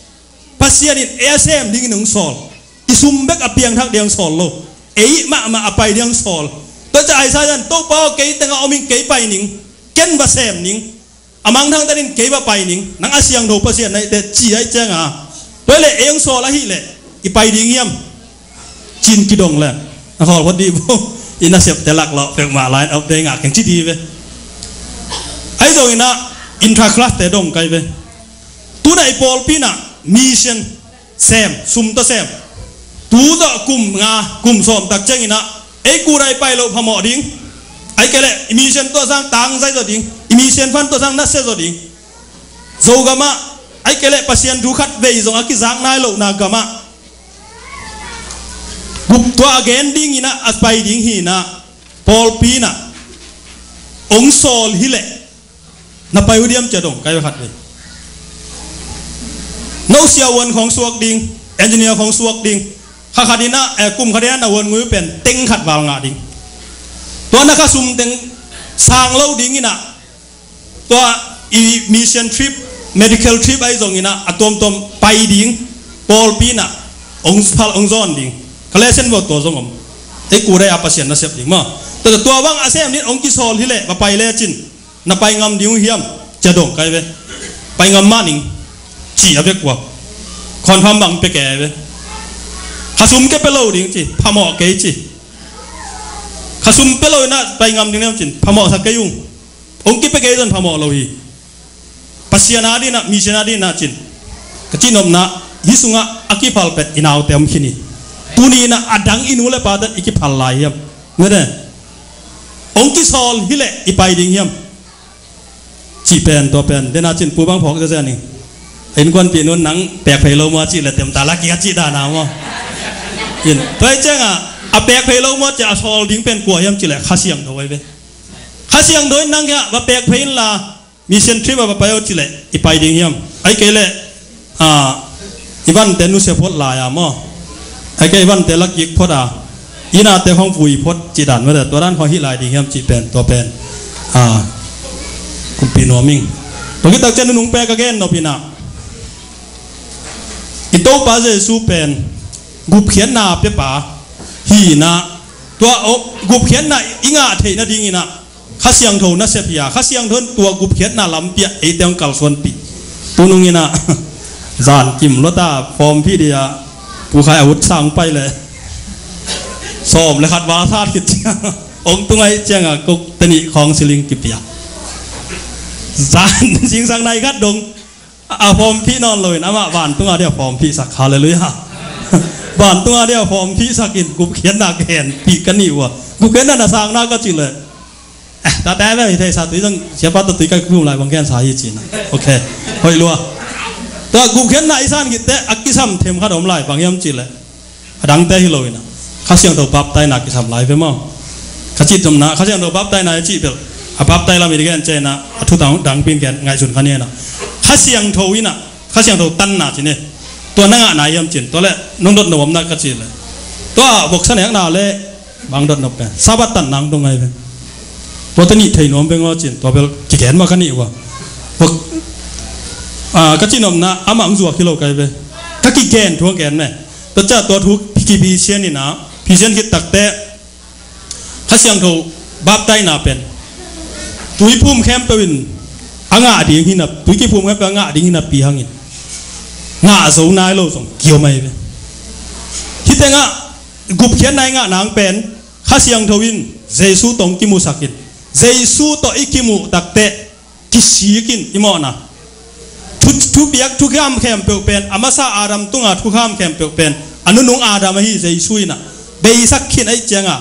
Pasian in ei a sem dingin hong sawl. I sum bek a piangthak ding hong sawl lo. Ei mahmah a pai ding hong sawl. Tua hi teh Isaiah in, Topa aw, kei tengah om in, kei pai ning. Ken va sem ning. A mangthang tanin kei va pai ning, nang a siangtho Pasian na hi teh ci ahih cianga. Tua hi leh ei hong sawl ahih leh i pai ding hiam? Ci-in kidong leh, na khawl phot dih bo. I nasepte laklawh peuhmah line up dei ngah keng ci dih ve. Ahi zongin ah intra class te dong kai ve. Tu-in ah i pawlpi in ah mission sem, sum tawh sem. Tu tawh kum nga, kum sawm tak ciangin ah ei kut ah i pai loh phamawh ding. Ahih kei leh i mission tawh sang tangzai zaw ding, i mission fund tawh sang nasia zaw ding. Zogam ah, ahih kei leh Pasian thu khat vei zong a kizak nai lohna gam ah, gup tua a gen dingin ah a pai ding hi in ah, pawlpi in ah hong sawl hi leh na pai uh diam ci-a dong kai ve khat ve. No siavuan khawng suak ding, engineer khawng suak ding. Kha khat in ah, eh, kum khat in ah na vuan ngui uh pen teng khat val ngah ding. Tua na khasum teng sang lo dingin ah, tua i mission trip, medical trip ahi zongin ah a tuamtuam pai ding, pawlpi in ah hong phal hong zawn ding. Ka lesson bawh tua zong om. Ei kut ah a Pasian nasep ding maw. Tua, tua bang a sem ding hong kisawl hi leh va pai lecin na pai ngam ding uh hiam? Ci-a dong kai ve. Pai ngam mah ning, ci a vek uh a. Confirm bang pia kei ve. Khasum kei pia lo ding ci, phamawh kei ci. Khasum pia lo in ah pai ngam ding hiam cin, phamawhsak kei ung. Hong kipia kei zong phamawh lo hi. Pasian a dingin ah, mission a dingin ah cin, ka cihnopna, hih sungah a kiphal pet i naute om khin hi. Tuni in ah a dang i nu le pate i kiphal lai hiam? Mete, hong kisawl hi leh i pai ding hiam? Cih pen, tua pen, den a cin pu bang phawk zia zia ning. Innkuanpih nun nang pek phei lo maw cih leh tem ta la kik a cih dan a maw. In, tua hi ciangah, a pek phei lo maw cih a sawl ding pen kua hiam cih leh Kha Siangtho ahi ve. Kha Siangtho in nang hiah va pek phei inla, mission trip ah va pai aw cih leh i pai ding hiam? Ahih kei leh, ah, i vante nusia phot lai a maw. Ahih kei leh i vante la kik phot a, i nate khawng vui phot cih dan mete, tua dan khawng hih lai ding hiam cih pen, tua pen, ah, kumpi nuam ing. Tua khit tak ciang nunung pek a gen nop in ah, i Topa Jesu pen gupkhiatna piapa hi in ah, tua, oh, gupkhiatna i ngah theih nadingin ah Kha Siangtho nasep hi a, Kha Siangtho in tua gupkhiatna lampi ah eite hong kalsuanpih. Tunung in ah zan kim lua ta, form phih ding a, Pu Khai a ut sang pai leh sawm le khat val sat khit ciang, hong tung ahih ciangah kuk te nih khawng siling kipia. Zan zingsang nai khat dong a form phih nawn loin amah vantung a dia form phihsak. Halleluiah. Vantung a dia form phihsak in gupkhiatna genpih ka nih uh a. Gupkhiatna na sang na ka cih leh, eh, tate ve, hi thei sa, tui zong siapa tawh tui kai kum lai bang gensa hi ci-in ah. Ok. Hoih lua. Tua gupkhiatna i san khit teh a kisam them khat om lai, bang hiam cih leh, a dangte hi lo in ah, Kha Siangtho baptaina kisam lai ve maw? Ka cih nopna, Kha Siangtho baptaina i cih bel a baptai lam i gen ciangin ah a thu dang, dang pi in gen ngaihsun kha ni in ah. Kha Siangtho in ah, Kha Siangtho tanna ci ni. Tua na ngahna hiam ci in, tua leh nong dot nop om na ka cih leh, tua voksa nekna leh bang dot nop pen Sabbath tanna hong dong hi ve. Tua teh nih thei nuam ve ngaw ci in, tua bel kigen mah ka nih uh a. Vok, ah, ka cih nopna amah hong zuak hi lo ka hi ve. Ka kigen thu hong gen meh. Tua ciang tua thu ki Philippi in ah, Philippi khit tak teh Kha Siangtho baptaina pen tuiphum khempeuh in a ngah ding hi na, tuikiphum khempeuh a ngah ding hi napi hangin ngah zo nai lo zong kiom ahi ve. Hih tengah gupkhiatna i ngah nang pen Kha Siangtho in Jesu tawh hong kimusak in, Jesu tawh i kimuh tak teh kisik in i mawhna. Thu, thupiak thukham khempeuh pen, a masa Adam tunga thukham khempeuh pen a nunung Adam ahi Jesu in ah beisak khin ahih ciangin,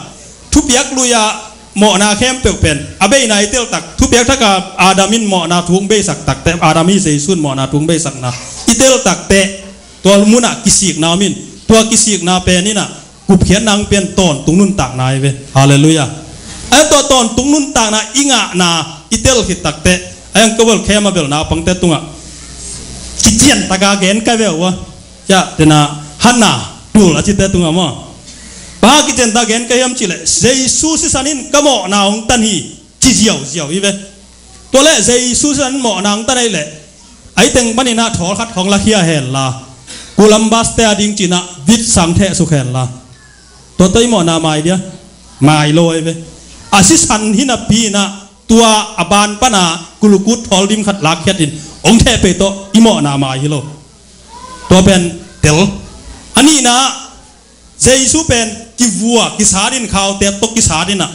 thupiak lui-a mawhna khempeuh pen a beina i tel tak, thupiak thak-a Adam in mawhna thu hong beisak tak teh, Adam ahi Jesu in mawhna thu hong beisakna i tel tak teh, tua munah kisikna om in, tua kisikna pen in ah gupkhiatna hong pia in tawntung nuntakna ahi ve. Halleluiah. A tua tawntung nuntakna i ngahna i tel khit tak teh, a yang ka bel khem a bel naupangte tungah kician taka gen ka hi ve uh a. Cia tena hana tul a cite tungah maw, bang a kician taka gen ka hiam cih leh, Jesu sisan in ka mawhna hong tan hi ci ziauziau hi ve. Tua leh Jesu sisan in mawhna hong tan ahih leh, a i teng panin ah thawl khat khawng lakhia hen la, Columbus te a ding ci-in ah vitsang thehsuk hen la, tua tawh i mawhna mai dia? Mai lo ahi ve. A sisan hi napi in ah tua a ban pana kulukut thawl dim khat lakkhiat in hong theh pei tawh i mawhna mai hi lo. Tua pen tel. A nihna, Jesu pen kivua, kisat in, khaute tawh kisat in ah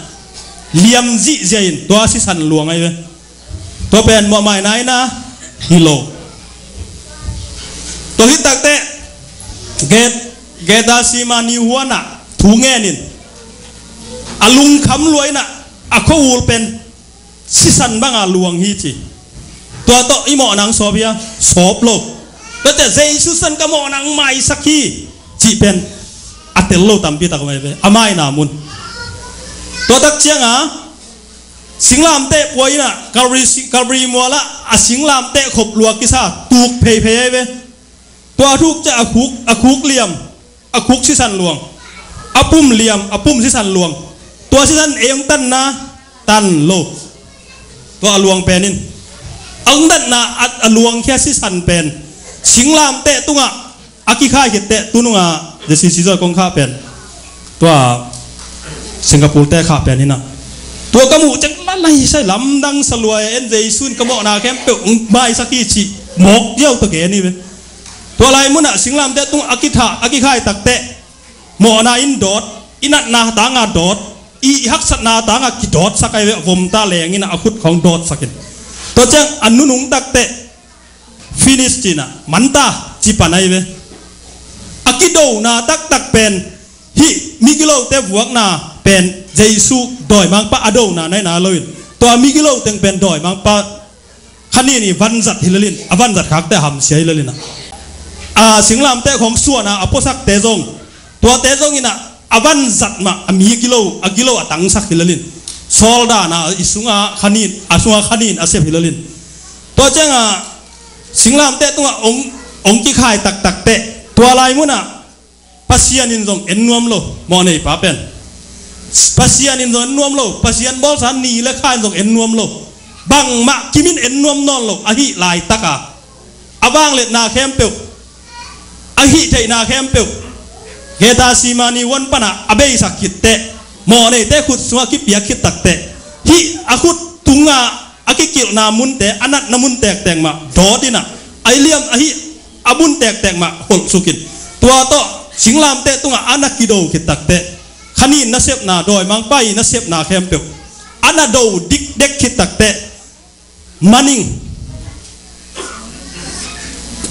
liam zihziah in tua sisan luang ahi ve. Tua pen muahmaina in ah hi lo. Tua hi tak teh Get, Gethsemane huan ah thu ngen in a lungkham lua in ah a khua-ul pen sisan banga luang hi ci. Tua tawh i mawhna hong sawp hia? Sawp lo. Tua teh Jesu sisan ka mawhna hong maisak hi cih pen a tel lo tampi tak om ahi ve, a maina mun. Tua tak ciangin singlamteh pua in ah, Calvary, Calvary mual ah a singlamteh khop lua kisa, tuk pheiphei ahi ve. Tua a tuk ciang a khuk, a khuk liam, a khuk sisan luang, a pum liam, a pum sisan luang. Tua sisan ei hong tanna, tan lo. Tua a luang pen in, a hong tanna a, a luangkhia sisan pen singlamteh tungah a kikhai khit teh, tu nungah J C C Joy kong khah pen, tua Singapore te khah pen in ah, tua ka muh ciang la lai sai, lamdang sa lua e, en Jesu in ka mawhna khempeuh hong maisak hi cih mawk ziau tawh gen hi ve. Tua lai munah singlamteh tung a kitha, a kikhai tak teh mawhna in dawt, i natna tanga dawt, i, i haksatna tanga kidawtsak ahi ve, vom ta leng in ah a khut khawng dawtsak in. Tua ciang a nunung tak teh finish ci-in ah, man ta, ci pan ahi ve. A kidona taktak pen hih migilote vuakna pen Jesu dawimangpa a dona na hi na lo in, tua migilo teng pen dawimangpa kha nin i vanzat hi lel in, a vanzat khak teh a hamsia hi lel in ah, a singlamteh khawng suahna a puasakte zong, tuate zong in ah a vanzat mah, a mi gilo, a gilo a tangsak hi lel in, sawl dan a i sunga kha nin, a sunga kha nin a sep hi lel in. Tua ciangin singlamteh tungah hong, hong kikhai taktak teh, tua lai munah Pasian in zong en nuam lo, mawhneipa pen. Pasian in zong en nuam lo, Pasian bawlsa ni le kha in zong en nuam lo. Bangmah kim in en nuam nawn lo, ahih laitaka a vangliatna khempeuh, a hih theihna khempeuh Gethsemane huan panah a beisak khit teh, mawhneite khut sungah kipiak khit tak teh, hih a khut tungah a kikilhna munte, a natna mun tektek mah dawt in ah, a liam, a hih a mun tektek mah holhsuk in, tua tawh singlamteh tungah a na kido khit tak teh, kha nin nasepna, dawimangpa i nasepna khempeuh a na do dikdek khit tak teh, man ing,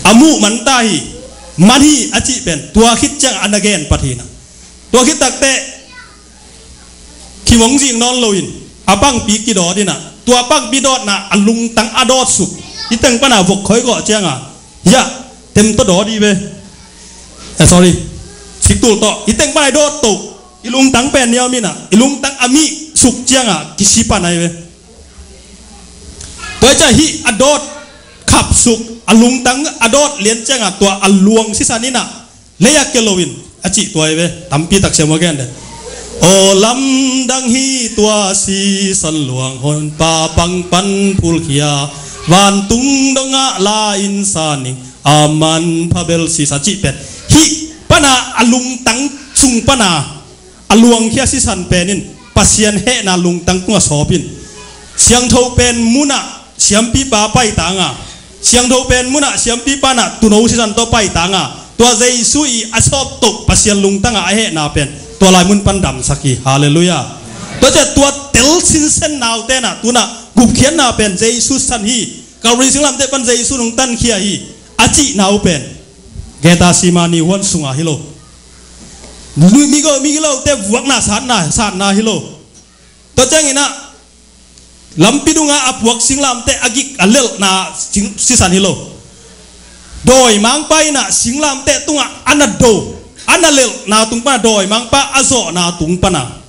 a muh man ta hi, man hi a cih pen tua khit ciang a na gen pat hi in ah. Tua khit tak teh khim hong zing nawn lo in, a pangpi kidawt in ah, tua pangpi dawtna a lungtang a dawtsuk, i teng pana vok khoi gawh ciangin, hiah tem tawh dawt hi ve. Eh, sorry, siktul tawh i teng pana i dawt to. I lungtang pen niau minah, i lungtang a mih suk ciangah kisipan ahi ve. Tua ciah hih a dawt khapsuk, a lungtang a dawt lian ciangah tua a luang sisan inah lei a kia loin a cih tua ahi ve. Tampi tak siam aw gen de. Aw lamdang hi tua sisan luang hon pa pang pan phulkhia vantung dongah la insa ning a man phabel sisa cih pen hih pana a lungtang sung pana a luangkhia sisan pen in Pasian hehna lungtang tungah sawp in. Siangtho pen munah siampipa paitanga, siangtho pen munah siampipa nah tuuno sisan tawh paitanga, tua Jesu i a sawp toh Pasian lungtangah a hehna pen tua lai mun pan damsak hi. Halleluiah. Tua ciah tua tel sinsen naute nah tunah gupkhiatna pen Jesu san hi. Kalvari singlamteh pan Jesu nungtankhia hi a cihna uh pen Gethsemane huan sungah hi lo. Migilote vuakna satna satna hi lo. Tua cianginah lampi dungah a puak singlamteh a gik a lelhna sisan hi lo. Dawimangpa inah singlamteh tungah a na do a na lelhna tung pana dawimangpa a zawhna tung pana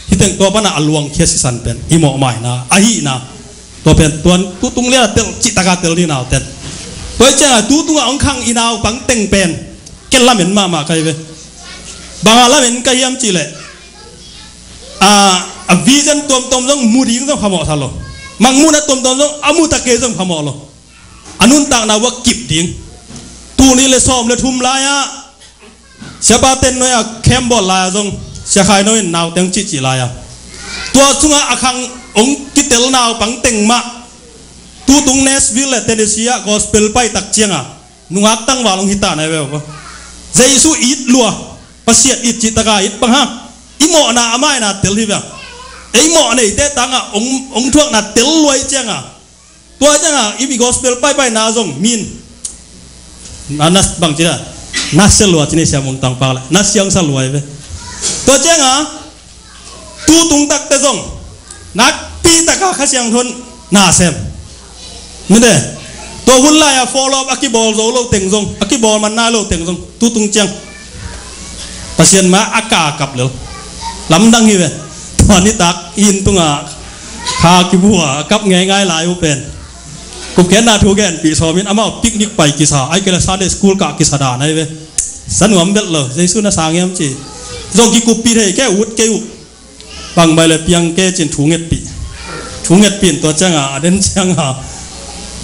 hih teng tua pana a luangkhia sisan pen i mawhmaina ahihna. Tua pen tuan tutung liana tel cihtaka tel ni nauten. Tua i ciangah tutungah hong khang i naupang teng pen ken lamen mahmah ka hi ve. Bangah lamen ka hiam cihleh a vision tuamtuam zong mu ding zong phamawh tha lo. Mangmuhna tuamtuam zong a mu ta kei zong phamawh lo. A nuntakna uh a kip ding. Tuni le sawm le thum lai-ah Siapa ten noi a khem bawl lai-a zong Sia Khai No in nauteng cihcih lai-a tua sungah a khang hong kitel naupang teng mah tutung Nashville le Tennessee ah gospel paitak cianga nungak tangval hong hita na veu ko. Jesu it lua, Pasian it cihtaka it bang ha. I mawhna a maina tel hi veu. Ei mawh neite tangah hong thuakna tel lua i cianga tua cianga i gospel paipaina zong min na na bang cina na selua cina siam ung tangpak le na siang salua i ve. Tua cianga tutung takte zong nakpi taka Kha Siangthon na sem. Mite tua hun lai-a follow up a kibawl zo lo teng zong a kibawl man nai lo teng zong tutung ciang Pasian ma a ka kap lel lamdang hi ve. Tua nitak inn tunga kha kibua a kap ngeingai lai uh pen kupkhiatna thu genpih sawmin amau picnic pai kisa ai kele Sunday school kah kisa dan ai ve. Sanuam belh lo Jesu na sang hiam ci zong kikuppih thei ke ut kei uh. Bang bai le piang ke cin thu ngetpih thu ngetpih in tua cianga a den cianga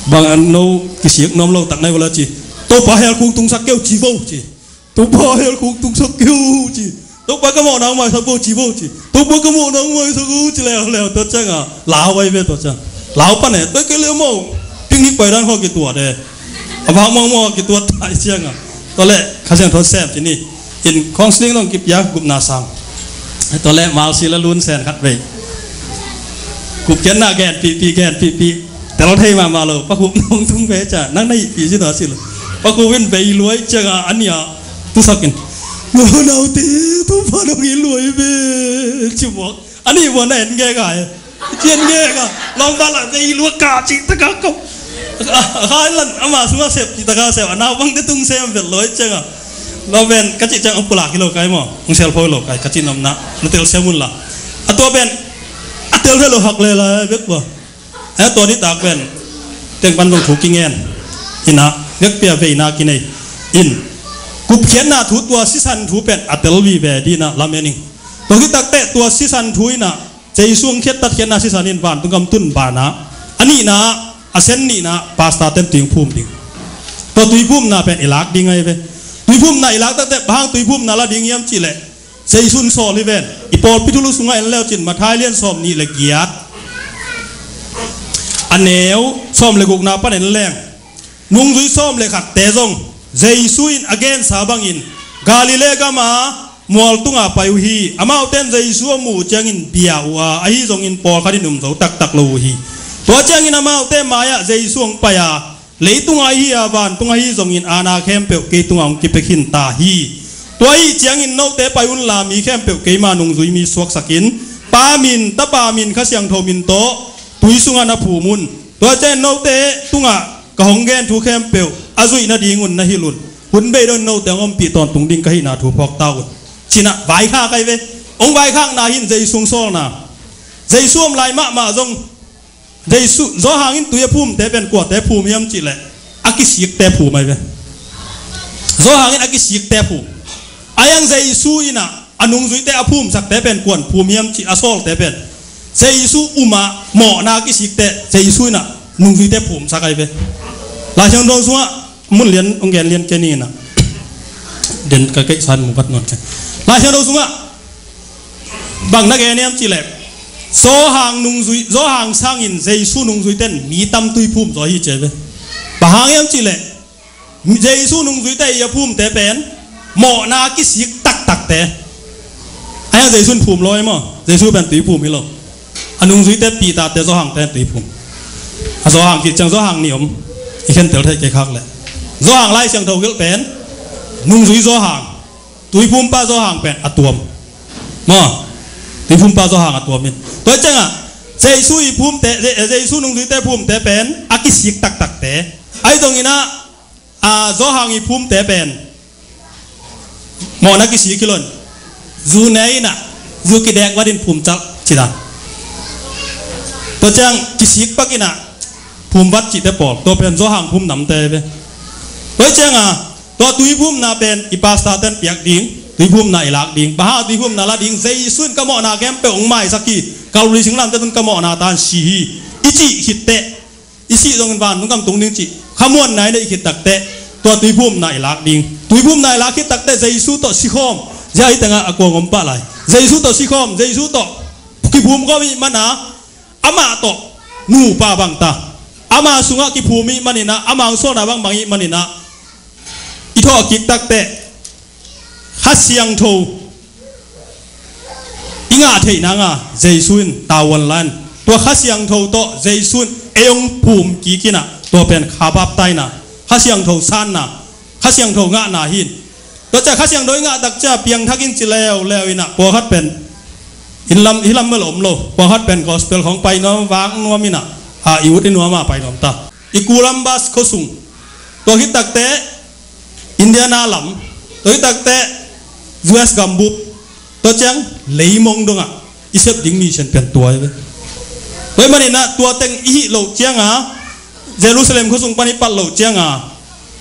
bang an no kisik nuam lo tak nai vala ci Topa hel kung tungsak keu ci vo ci. Topa hel kuk tungsak keu ci. Topa ka mawhna hong maisak bo ci bo ci. Topa ka mawhna hong maisak bo ci leuleu tua cianga lau ai ve tua ciang lau pan e tua kei le mau picnic pai dan khaw kituat e. A bang mawngmawng a kituat tai cianga tua le Kha Siangthon sem ci ni in counseling dong kipia gupna sang. Tua le malsi la lun sen khat vei. Gupkhiatna genpihpih genpihpih tel thei mahmah lo. Pakhup nong tung ve ca nang na ihpih ci na ci lo. Pakhup in vei luai cianga a nia tusakin no naute Topa nong i luai ve ci muak a nih muak na en ngek a e. Ci en ngek a lawng bala vei luak ka cih taka kau. A khai lan ama sunga sep cih taka sep a naupangte tung sem vel luai cianga. Lo ven ka cih ciang a pulak hi lo kai maw hong selpho hi lo kai ka cih nomna na tel sem un la. A tua pen a tel thei lo hak le lai bek ba. He tua nitak pen teng pan zong thu kingen ina vekpia veina kinei in kupkhiatna thu tua sisan thu pen a tel vive dina lamen ing. Tua kitakte tua sisan thu ina Jesu hong khiat tatkhiatna sisan in vantung gam tun bana a nihna a sen nihna pastor ten tuiphum ding. Tua tuiphumna pen i lak ding ahi ve. Tuiphumna i lak takte bang hang tuiphumna la ding hiam cihleh Jesu in sawl hi ven. I pawlpi thulu sungah en leucin Matthai lian sawm nih le giat a neu sawm le gukna pan en leng nungzui sawm le khatte zong Jesu in a gensa bangin Galilee gama mual tunga pai uh hi. Amaute in Jesu a muh uh ciangin bia uh a ahi zongin pawlkhat in um zo taktak lo uh hi. Tua ciangin amaute mai-ah Jesu hong pai a leitung ahi a vantung ahi zongin aana khempeuh kei tungah hong kipia khin ta hi. Tua ahi ciangin note pai unla mi khempeuh keima nungzui mi suaksakin Pa min Tapa min Kha Siangtho min tawh tui sungah na phum un. Tua ciangin note tungah ka hong gen thu khempeuh a zuih nadingun na hilh un. Hun bei dong note hong ompih tawntung ding ka hihna thu phawk ta un. Cinah vaikhak ahi ve. Hong vaikhakna hi in Jesu hong sawlna. Jesu om lai mahmah zong Jesu, Johan in tui a phumte pen kuate phum hiam cih leh a kisikte phum ahi ve. Johan in a kisikte phum. Ahi hang Jesu in ah a nungzuite a phumsakte pen kuan phum hiam cih a sawlte pen Jesu um a mawhna a kisikte Jesu in ah nungzuite phumsak ahi ve. Lai Siangtho sungah mun lian hong gen lian kei ning in ah, den ka keihsa in mu vat nawn kei. Lai Siangtho sungah bang na gen hiam cih leh Johan nungzui, Johan sangin Jesu nungzuite in mi tam tui phum zaw hi ci ahi ve. Bang hang hiam cih leh Jesu nungzuite i a phumte pen mawhna a kisik taktakte. Ahi hang Jesu in phum lo hi maw? Jesu pen tui phum hi lo. A nungzuite Peter te, Johan te in tui phum. A Johan khit ciang Johan nih om. I khentel thei kei khak leh Johan Lai Siangtho gelh pen nungzui Johan, tui phumpa Johan pen a tuam. Maw, tui phumpa Johan a tuam in. Tua ciangah Jesu i phumte, Je-, Jesu nungzuite phumte pen a kisik taktakte. Ahi zongin ah, a, Johan i phumte pen mawhna kisik hi lo in, zu ne in ah, zu kidek vat in phum calh ci dan. Tua ciang kisik pak in ah phum vat cihte pawl, tua pen Johan phum namte ve. Tua ciangah tua tui phumna pen i pastor ten piak ding, tui phumna i lak ding. Bang hang tui phumna la ding? Jesu in ka mawhna khempeuh hong maisak hi, Calvary singlamteh tun ka mawhna tan si hi, i cih khit teh, i sih zongin vantung gam tung ding cih khamuanna i neih khit takteh tua tui phumna i lak ding. Tui phumna i lak khit takteh Jesu tawh sikhawm, zia i tengah a kuang om pah lai. Jesu tawh sikhawm, Jesu tawh kiphum khawm i hih mana, amah tawh nupa bang ta, ama sungah kiphum i hih maninah, ama hong sawlna bangbang i hih maninah, i thawh kik takteh Kha Siangtho i ngah theih nanga Jesu in tavuan la in, tua Kha Siangtho tawh Jesu in ei hong phum kik inah, tua pen kha baptaina, Kha Siangtho sanna, Kha Siangtho ngahna hi in. Tua ciah Kha Siangtho i ngah tak ciah piangthak in ci leuleu inah, pawlkhat pen inn lam, hih lam bel om lo, pawlkhat pen gospel khawng pai nuam, vak nuam inah, a, i ut i nuam a pai nuam ta. I Columbus khuasung, tua khit takteh Indiana lam, tua khit takteh U S gambup, tua ciang leimong dongah i sep ding mission pen tua hi ve. Tua hih maninah tua teng i hih loh cianga, Jerusalem khuasung pan i pat loh cianga,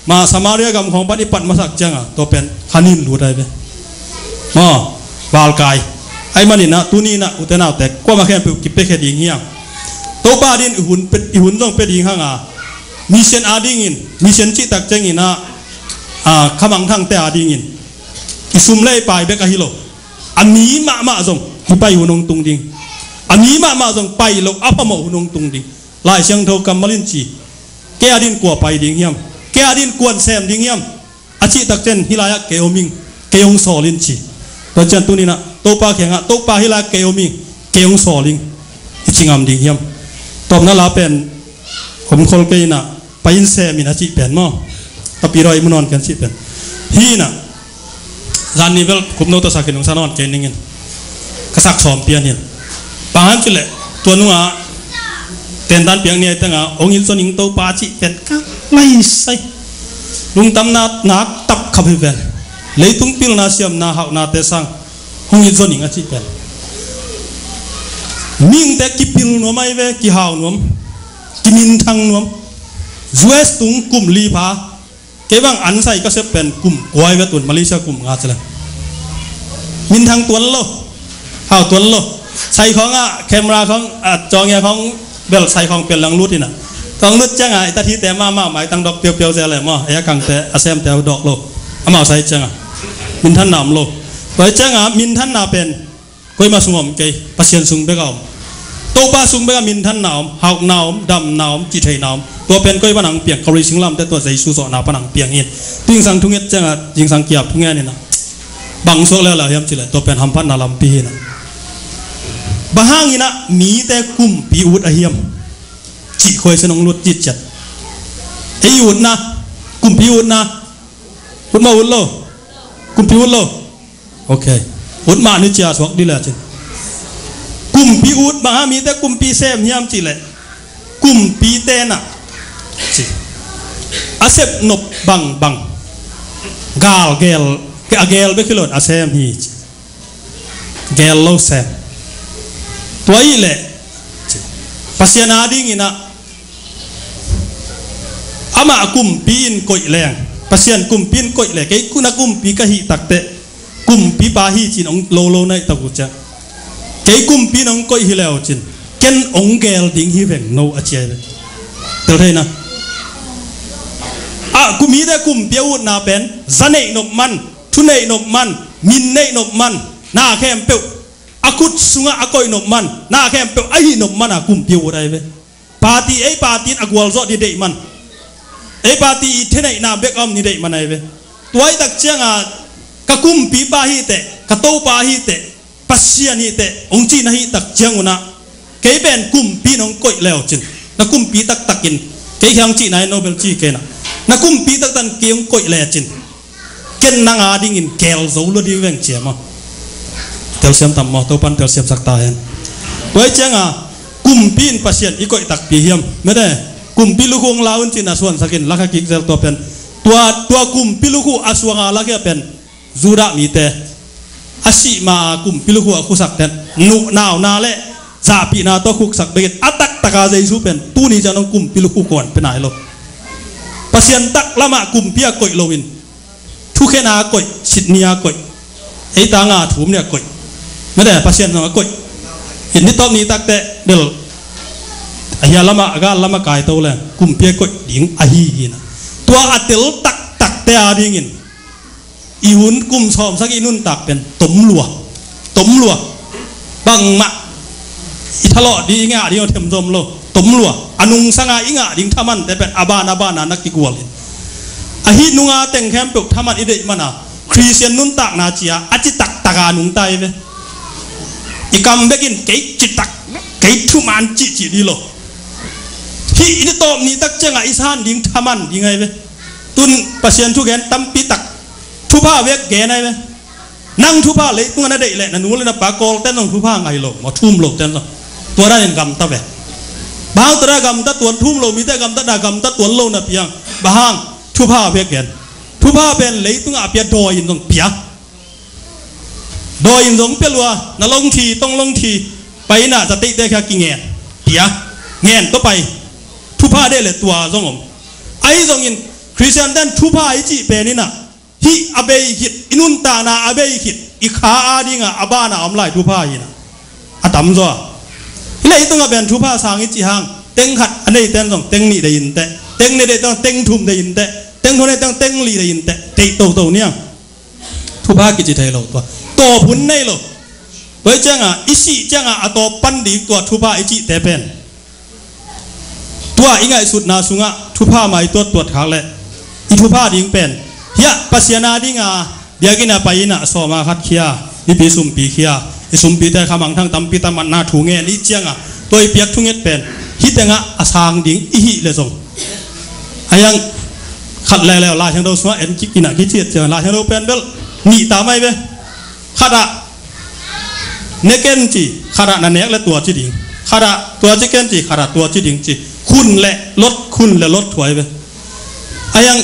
ma Samaria gam khawng pan i pat masak cianga, tua pen kha nin lut ahi ve. Maw, valkai. Ahi maninah tuninah ute naute, kuamah khempeuh kipiakhia ding hiam? Topa adin i hun pia, i hun zong pia ding hanga, mission adingin, mission cihtak cianginah, a, khamangthangte adingin i sum le i pai bek ahi lo, a mi mahmah zong i pai hun hong tung ding, a mi mahmah zong pai lo a phamawh hun hong tung ding. Lai Siangtho kammal in ci, kei adin kua pai ding hiam? Kei adin kuan sem ding hiam? A cihtak ciang hih lai-ah kei om ing, kei hong sawl in ci. Tua ciang tuninah Topa kiangah, Topa, hih lai-ah kei om ing, kei hong sawl ing, i ci ngam ding hiam? Tawpna la pen om khol kei inah, pai in sem in a cih pen maw? Tapidaw i mu nawn kei a cih pen hi inah, zan ni bel kupno tawh sakin hong sa nawn kei ningin, ka sak sawm pian hi in. Bang hang cih leh tua nungah tentan piak ni a i tengah hong it zon ing Topa cih pen ka laisai. Lungtang na, nak tap khap hi ven. Leitung pilna siamna hauhnate sang hong it zon ing a cih pen, mihingte kipil nuam ahi ve, kihau nuam, kiminthang nuam. U S tung kum li pha, kei bang ansai ka sep pen kum kua ahi ve, tun Malaysia kum nga ci leng. Minthang tuan lo, hau tuan lo. Sai khawngah camera khawng, a, cawngya khawng bel sai khawng pial lang lut inah, tawng lut ciangah i tathite mahmah maitang dok piaupiau zel le maw, ei a kangte a semte a dok lo. Amau sai ciangah minthanna om lo. Tua ciangah minthanna pen koima sung om kei, Pasian sung bek a om. Topa sung bek a minthanna om, hauhna om, damna om, cihtheihna om. Tua pen koi pan hong piang? Calvary singlamteh tawh Jesu zawhna pan hong piang hi. Zingsang thunget ciangah zingsang kiap thungen inah, bang suak leuleu hiam cih leh tua pen hamphatna lampi hi inah. Bang hang inah mite kumpi ut a hiam cih khuaisen hong lut citciat. Ei utna, kumpi utna, ut mah ut lo? Kumpi ut lo? Ok. Ut mah ni cia suak dih le cin. Kumpi ut bang hang mite kumpi sem hiam cih leh, kumpite inah ci, a sep nop bangbang, gal gel, a gel bek hi lo in a sem hi ci. Gel lo sem. Tua ih leh Pasian a dingin ah amah kumpi in koih leng, Pasian kumpi in koih leh, kei na kumpi ka hih takteh kumpipa hi cin hong lo lo na ih tak uh ciang, kei kumpi in hong koih hi leu cin ken hong gel ding hi veng no a ci ai ve. Tel thei na. Ah, kum hite kumpi a utna pen za neih nop man, thu neih nop man, min neih nop man, na khempeuh a khut sungah a koih nop man, na khempeuh a hih nop man a kumpi a ut ai ve. Party, ei party in a gualzawh ni deih man, ei party i theneihna bek a om ni deih man ai ve. Tua ih tak cianga ka kumpipa hiteh, ka Topa hiteh, Pasian hiteh hong cih na hih tak ciang unah, kei pen kumpi in hong koih leu cin, na kumpi taktakin, kei khang cihna in no bel ci kei na, na kumpi taktakin kei hong koih le cin, ken nang a dingin gel zo lo ding veng ci a maw? Telsiam tam maw? Topan telsiam sak ta hen. Tua ih cianga kumpi in Pasian i koih takpi hiam? Mete, kumpi lukhu hong la un cin a suansakin la kha kik zel tua pen. Tua, tua kumpi lukhu a suanga la khia pen Judah mite a sih ma a kumpi lukhu a khusak ten nuh nauna le zahpihna tawh khuksak bekin a taktaka Jesu pen tuni ciang hong kumpi lukhu kuan pe nai lo. Pasian tak lamah kumpi a koih loin, thukhen a koih, sitni a koih, ei tanga thum nih a koih, mete, Pasian zong a koih. Hih ni tawp ni takteh del a hia lamah, a gal lamah kaito le kumpi a koih ding ahi hi na. Tua a tel taktakte a dingin i hun kum sawmsagih i nuntak pen tom lua, tom lua. Bangmah i thalawh ding, i ngah ding a them zom lo, tom lua. A nungsanga i ngah ding thaman te pen a ban a bana na kigual in, ahi nunga teng khempeuh thaman i deih mana Khristian nuntakna cia a ci taktaka nungta i ve. I kam bekin kei citak, kei thuman cihcih dih lo. Hih i ni tawp ni tak cianga i san ding thaman ding ai ve. Tun Pasian thugen tampi tak thupha vek gen ai ve. Nang thupha leitung a na deih leh na nu le na pa Kawlten zong thupha ngai lo maw, thum loten zong. Tua danin gamta ve. Bang hang tua dan gamta tuan, thum lo mite gamta, na gamta tuan lo na piang. Bang hang? Thupha vek gen. Thupha pen leitungah a pia, dawi in zong pia. Dawi in zong pia lua, na longthi, tong longthi, pai inah zateihte khia kingen. Pia. Ngen tawh pai. Thupha deih le tua zong om. Ahi zongin Khristianten thupha i cih pen inah hih a bei khit, i nuntakna a bei khit, i kha a dinga a bana om lai thupha hi na. A tamzaw a. Hih leitungah pen thupha sang i cih hang, teng khat a neiten zong teng nih dei inteh, teng nih deihte zong teng thum dei inteh, teng thum neite zong teng li dei inteh, deih toto niang. Thupha kici thei lo tua. Tawp hun nei lo. Tua i cianga, i sih cianga a tawp pan ding tua thupha i cihte pen tua i ngaihsutna sungah thupha mai tuattuat khak leh i thupha ding pen hiah Pasian a dinga biakinn a pai inah sawma khat khia, mipi sumpi khia, i sumpite khamangthang tampi tamatna thu ngen i cianga tua i piak thunget pen hih tengah a sang ding i hih le zong. A hiang khat leuleu Lai Siangtho sungah en kik inah kiciat cianga Lai Siangtho pen bel nih ta mai ve. Khatah ne ken ci, khatah na nek le tua ci ding. Khatah tua ci ken ci, khatah tua ci ding ci. Khun le lot, khun le lot thuai ve. A hiang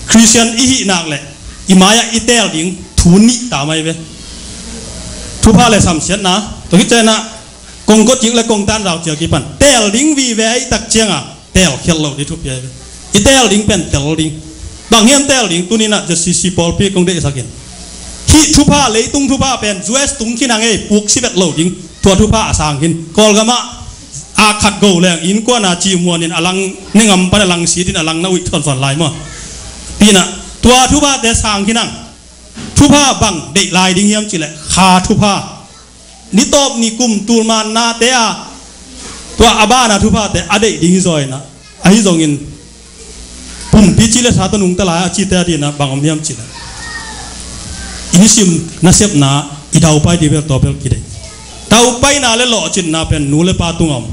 Khristian i hih nak le i mai-ah i teel ding thu nih ta mai ve. Thupha le samsiatna tua khit cianah kongkot kik le kongtan zau ciang kipan teel ding vive i tak cianga teel khial lo ding thupi ai ve. I teel ding pen tel ding. Bang hiam teel ding? Tuninah J C C pawlpi kong deihsakin hih thupha, leitung thupha pen U S tung khin a ngei, puk sibet lo ding. Tua thupha a sang khin. Kawlgamah a khat go leng innkuana cimuanin a lang, nengam pan a lang sitin a lang na uih thuansuan lai maw? Pinah tua thuphate sang khin ang. Thupha bang deih lai ding hiam cileh kha thupha. Ni tawp ni kum tul mannate a tua a bana thuphate a deih ding hi zaw inah. Ahi zongin pumpi ci le sa tawh nungta lai a cite a dinah bang om hiam cileh i nisim nasepna i daupai dih bel tua bel kideih. Daupaina le lawhcinna pen nu le pa tungah om.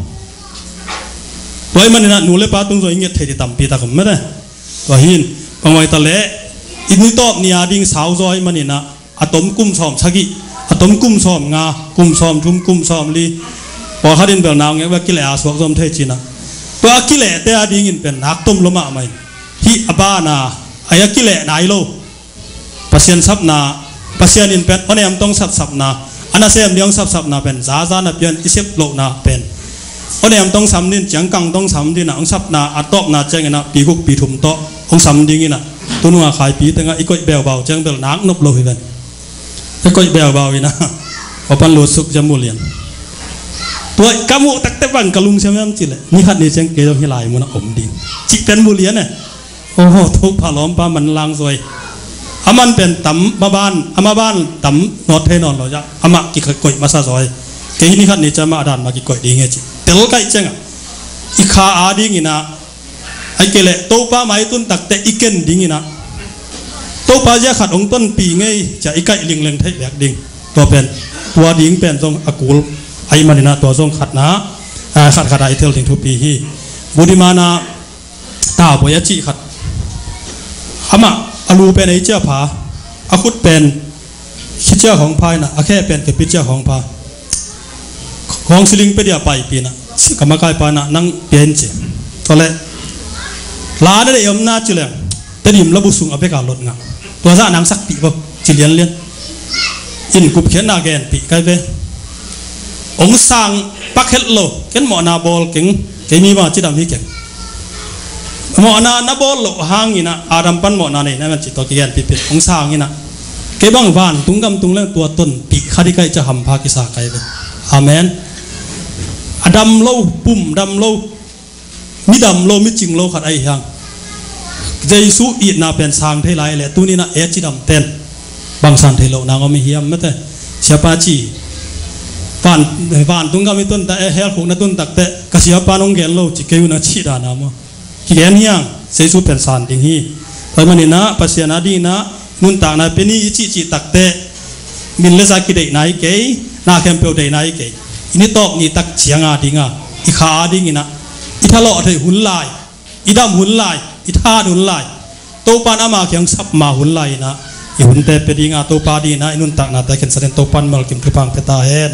Tua i maninah nu le pa tung zaw i nget thei dih tampi tak om mete. Tua hin bangmai ta leh i ni tawp ni a ding sau zaw i maninah a tom kum sawm sagih, a tom kum sawm nga, kum sawm thum, kum sawm li. Pawlkhat in bel nau ngek bek kileh a suak zom thei cinah. Tua a kilehte a dingin pen nak tom lo mahmah in hih a bana ai a kileh nai lo. Pasian sapna, Pasian in pen onem tong sapsapna A nasem ding hong sapsapna pen zaza na pian i sep lohna pen. Hong nem tawh hong sam ding, ciangkang tawh hong sam ding inah, hong sapna a tawpna cianginah pi guk pi thum tawh hong sam ding inah, tununga khaipi tengah i koih beubau ciang bel nak nop lo hi ven. I koih beubau inah, aw pan lutsuk ciang mu lian. Tua ka muh takte bang ka lungsiam hiam cih leh, ni khat ni ciang kei zong hih lai munah om ding cih pen mu lian e. Oho, Topa lawmpa man lang zoi. Aman pen tam maban, a maban tam nawt thei nawn lo, ya. Amah kikoih masa zoi. Kei ni khat ni ciang amah a dan mah kikoih ding hi ci. Tel kaih ciangah i kha a dinginah, ai kei leh Topa mai tun takte i ken dinginah, Topa zia khat hong tonpih ngei cia i kaih lingleng theih bek ding. Tua pen, tua ding pen zong a kul ahih maninah tua zong khatna, a, khat khat a i tel ding thupi hi. Budimana Tabuai a cih khat. Amah a lu pen ei ciah pha, a khut pen khi ciah hong pha inah, a khe pen kepi ciah hong pha. Hong siling pia dia paipih inah, si ka makai pa inah nang pia in ci. Tua leh la na deih om na ci leng, Tedim labu sung a bek a lot ngah. Tua zah nang sakpih vo ci lianlian. In kupkhiatna genpih kai ve. Hong sang pak het lo, ken mawhna bawl keng, kei mi bang cidam hi keng. Mawhna na bawl loh hanginah Adam pan mawhna nei na man cih tua kigenpihpih hong sang inah, kei bang vantung gam tung leng tua tonpih kha ding kaih cia hampha kisa kai ve. Amen. A dam lo, pum dam lo, mi dam lo, mi cing lo khat ahi hang. Jesu itna pen sang thei lai leh, tuninah e cidam ten bang sang thei loh nang om i hiam mate. Siapa ci, van, vantung gam i tun tak, e, hell khuk na tun takte, ka siapa nong gen lo ci kei unah cih dana maw. Kigen hiang, Jesu pen san ding hi. Tua ahih maninah Pasian a dinginah nuntakna pia ni i cihcih takte, min le za kideihna hi kei, na khempeuh deihna hi kei. I ni tawp ni tak cianga dinga, i kha a dinginah, i thalawh theih hun lai, i dam hun lai, i that hun lai, Topa in ama kiang sapma hun lai inah, i hunte pia dinga, Topa dinginah i nuntaknate khensatin Topa in malkim thupha pia ta hen.